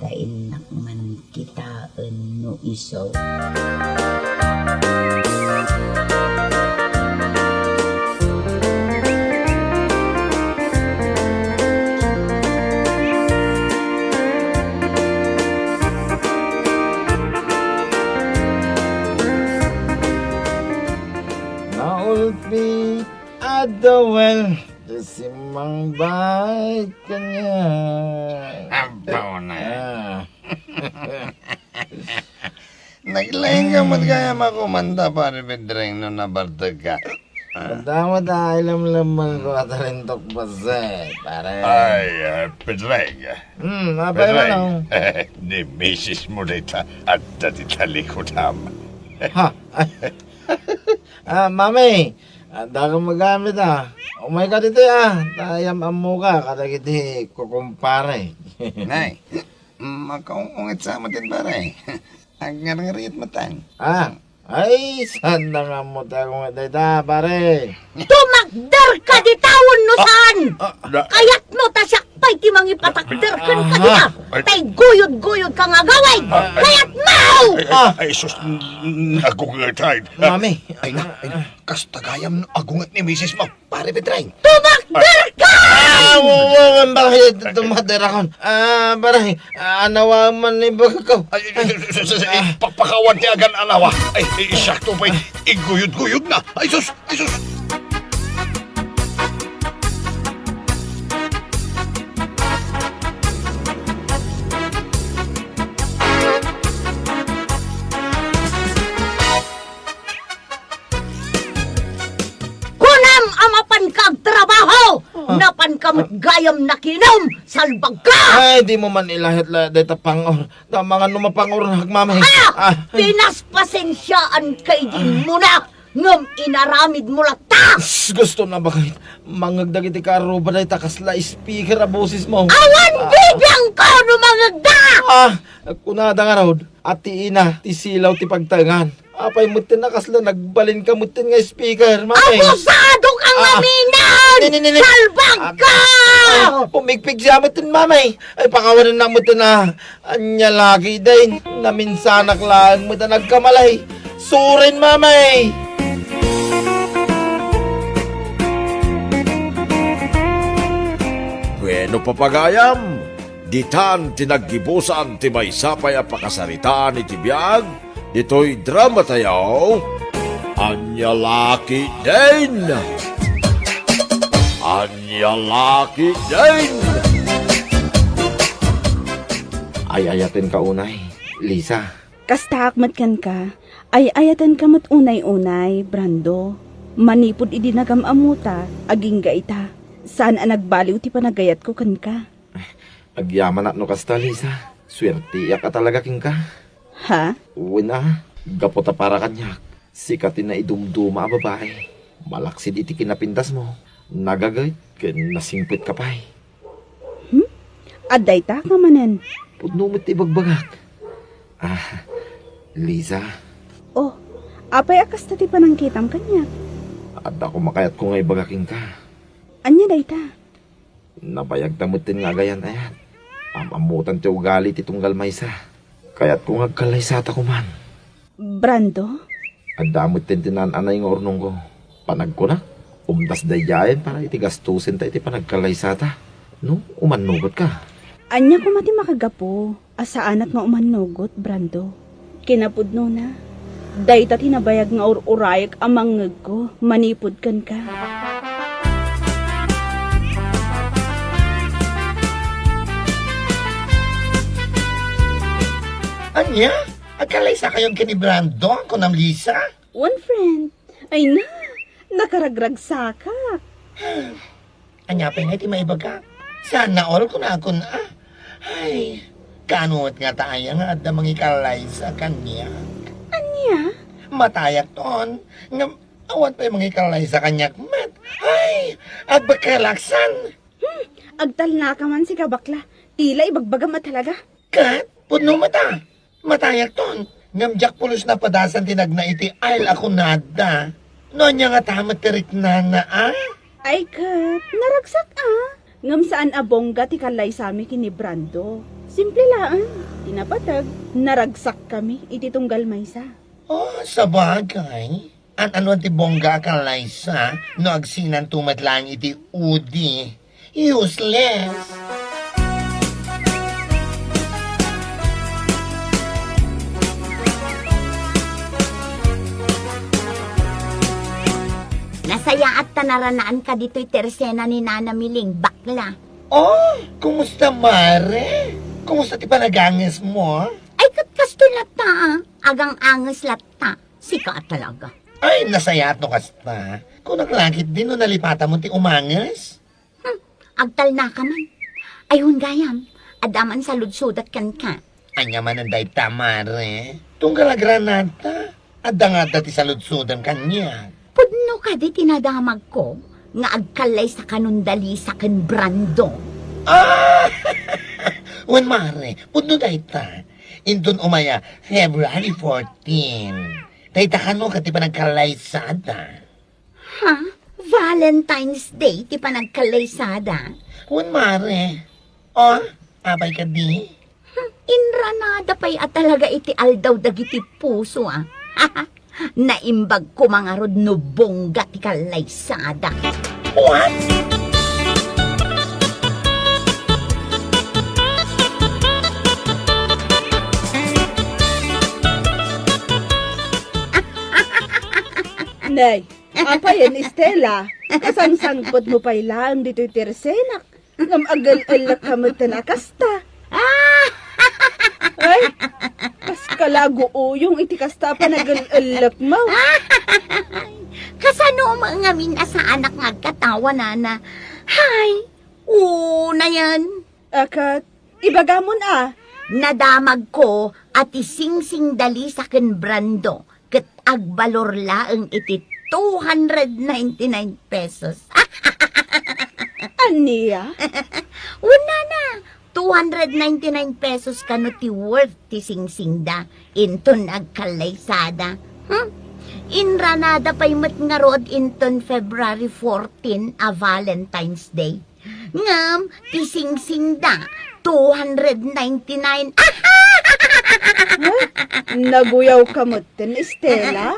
ta innak man kitaen no isu. Naulpi, adda wen, ti simmangbay kaniak. Abaw na. Ah. Naglaing ka met gayam a kumanta, Pare Pedring, no nabartekka. Kanta met a ilamlemmengko a talintok bassit, pare. Ay, eh, Pedring. Hmm, apay Pedring. Manong? Ni misis mo dayta, adda ti talikutam. Ha? Ah, mami, adda ka magamit, ah. Umayka ditoy, ah. Ta yam-ammoka kadagiti kukumpare. Nay, makaung-unget sa matin, pare. Agngarngariet matang. Ah, ay, saan na nga mo tayo nga dayta, pare? Tumakder ka di taon no saan? Ah, ah. Kayat mo ta siak pay ti mangipatakder ken kadita. Ay. Tay guyod-guyod ka nga agawid. Ah, ay. Kayat mo! Ay, ay, ah. Ay, sus, n-, n-, agungetay. Mami. Ay na, ay na. Kasta gayam no agunget ni misis mo, Pare Pedring. Tumakder ka! Ah, wa-, wa-, wa-, bakit tumaterakon? Ah, pare, ah, anawa man ni bagko. Ay, ay, ay, ay, ay, ay, pakpakawan ti agan-anawa. Ay, ay, sakto pay. Iguyod-guyod na. Ay, sus! Ay, sus! Kunam a mapanka agtrabaho! Ah. Napanka met gayam nakinom! Salbagka! Ay, di mo man ilayat la dayta pangor. Tama nga no mapangor, Mami. Ah! Ah! Pinaspasensiaan kay di mo na! Ngem inaramid mo latta! Sus, gusto na ba kayat mangeg dagiti kaarruba dayta kasla speaker a boses mo? Awan bibiangko no mangegda! Ah, kunada ngarud, a ti ina, ti silaw ti pagtaengan. Apay metten a kasla nagbalinka metten nga speaker, Mami? Abusado ka nga Ah. minag! Ni, ni, ni, ni. Salbagka! Ah, pumigpig siya metten, Mami. Ay, pakawanan na metten, ah. Ania la ketdin, naminsanak laeng met a nagkamali. Sorry, Mami! Bueno, papagayam, ditan ti naggibusan ti maysa pay a pakasaritaan iti biag ditoy dramatayo. Ania la ketdin! Ania la ketdin! Ay-ayatenka unay, Lisa. Kastaak met kenka, ay-ayatenka met unay-unay, Brando. Manipud idi nagam-ammota, agingga ita, saan a nagbaliw ti panagayatko kenka. Agyamanak no kasta, Lisa. Suerteak a talaga kenka. Ha? Wen a, gapu ta para kaniak, sika ti naidumduma a babai. Malaksid iti kinapintasmo, nagaget ken nasingpetka pay. Hmm? Adda ita ka manen? Pudno met ti ibagbagak. Ah, Lisa. Oh, apay a kasta ti panangkitam kaniak? Adda koma kayatko nga ibaga kenka. Ania dayta? Nabayagta metten nga agayan-ayat. Am-ammotan ti ugali ti tunggal maysa. Kayatko nga agkallaysata koman. Brando? Adda metten ti naan-anay nga urnongko. Panagkunak, umdas daydiayen para iti gastusenta iti panagkallaysata. No, umannugotka. Ania koma ti makagapu a saanak nga umannugot, Brando? Kinapudnona, dayta ti nabayag nga ur-urayek a mangngegko manipud kenka. Ania? Agkallaysakayon ken ni Brando, kunam, Lisa? One friend. Ay na, nakaragragsakak. Ania pay nga iti maibaga? Sana all kunakon, ah. Ay, kaano met ngata aya nga adda mangikallaysa kaniak? Ania? Matayakton, ngem awan pay mangikallaysa kaniak met. Ay, agbekkelaksan. Hmm, agtalnaka man sika, bakla. Tila ibagbagam a talaga. Ket, pudno met a. Matayakton. Ngem diak pulos napadasan ti nagna iti ail a kunada. No ania ngata met ti riknana, a? Ay ket, naragsak a. Ngem saan a bongga ti kallaysami ken ni Brando. Simple laeng. Ti napateg, naragsakkami iti tunggal maysa. Oh, sabagay. An-anuan ti bongga a kallaysa no agsinanto met laeng iti udi? Useless! Nasayaat ta naranaanka ditoy tersena ni Nana Miling, bakla. Oh, kumusta, Mare? Kumusta ti panagangesmo? Ay, ket kastoy latta, a. Agang-anges latta. Sika a talaga. Ay, nasayaat no kasta. Kunak la ketdi no nalipatamon ti umanges? Hmm, agtalnaka man. Ay, wen gayam, adda man saludsodak kenka. Ania manen dayta, Mare? Tunggal agranadta, adda nga adda ti saludsodem kaniak. Pudno kadi ti nadamagko nga agkallaysaka nunda Lisa ken Brando? Ah! Wen, Mare, pudno dayta. Inton umay a February fourteen. Dayta kano ket ti panagkallaysada. Ha? Valentine's Day ti panagkallaysada? Wen, Mare. Oh, apay kadi? Hmm, inranada pay a talaga iti aldaw dagiti puso, a. Naimbag koma ngarud no bongga ti kallaysada. What? Nay, apay, Estela? Kasangsangpetmo pay laeng ditoy tersenak. Ngem agel-ellek ka met a kasta. Ay, kas kalago uyong iti kasta a panagel-ellekmo. Kasano met ngamin a saanak nga agkatawa, nana? Hay, unayen. Akat, ibagamon a. Nadamagko a ti singsing da Lisa ken Brando ket agbalor laeng iti two hundred ninety-nine pesos. Ania? Wen, nana, two hundred ninety-nine pesos kano ti worth ti singsingda inton agkallaysada. Hmm? Inranada pay met ngarud inton February fourteen a Valentine's Day. Ngem ti singsingda, two hundred ninety-nine. Huh? Naguyaw ka metten, Estela?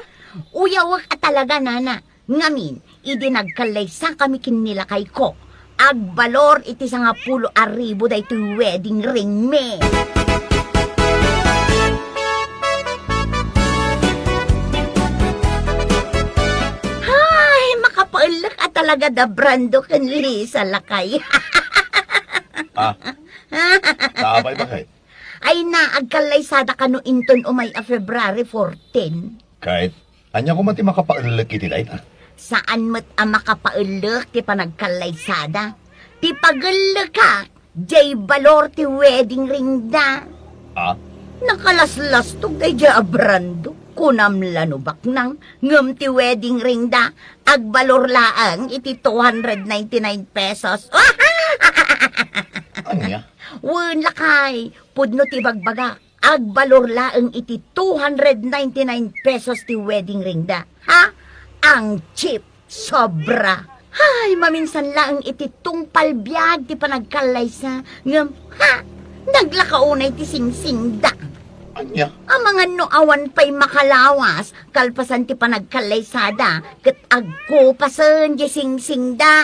Uyawek a talaga, nana. Ngamin, idi nagkallaysa kami ken ni lakayko, agbalor iti sangapulo a ribu daytoy wedding ring mi. Hay, makapaellek a talaga da Brando ken Lisa, lakay. Ah, apay, bakit? Ay na, agkallaysada kano inton umay a February fourteen. Kay, ania koma ti makapaellek iti dayta? Saan met a makapaellek ti panagkallaysada. Ti pagellekak, jay balor ti wedding ring da. Ah? Nakalaslastog dayjay a Brando. Kunam la no baknang, ngem ti wedding ring da, agbalor laeng iti two hundred ninety-nine pesos. Ania? Wen, lakay, pudno ti bagbagak. Agbalor laeng iti two hundred ninety-nine pesos ti wedding ring da. Ha? Ang cheap, sobra. Hay, maminsan laeng iti tungpal biag ti panagkallaysa. Ngem, ha? Naglaka unay ti singsingda. Ania? Amangan no awan pay makalawas, kalpasan ti panagkallaysada, ket agkupasen ti singsingda.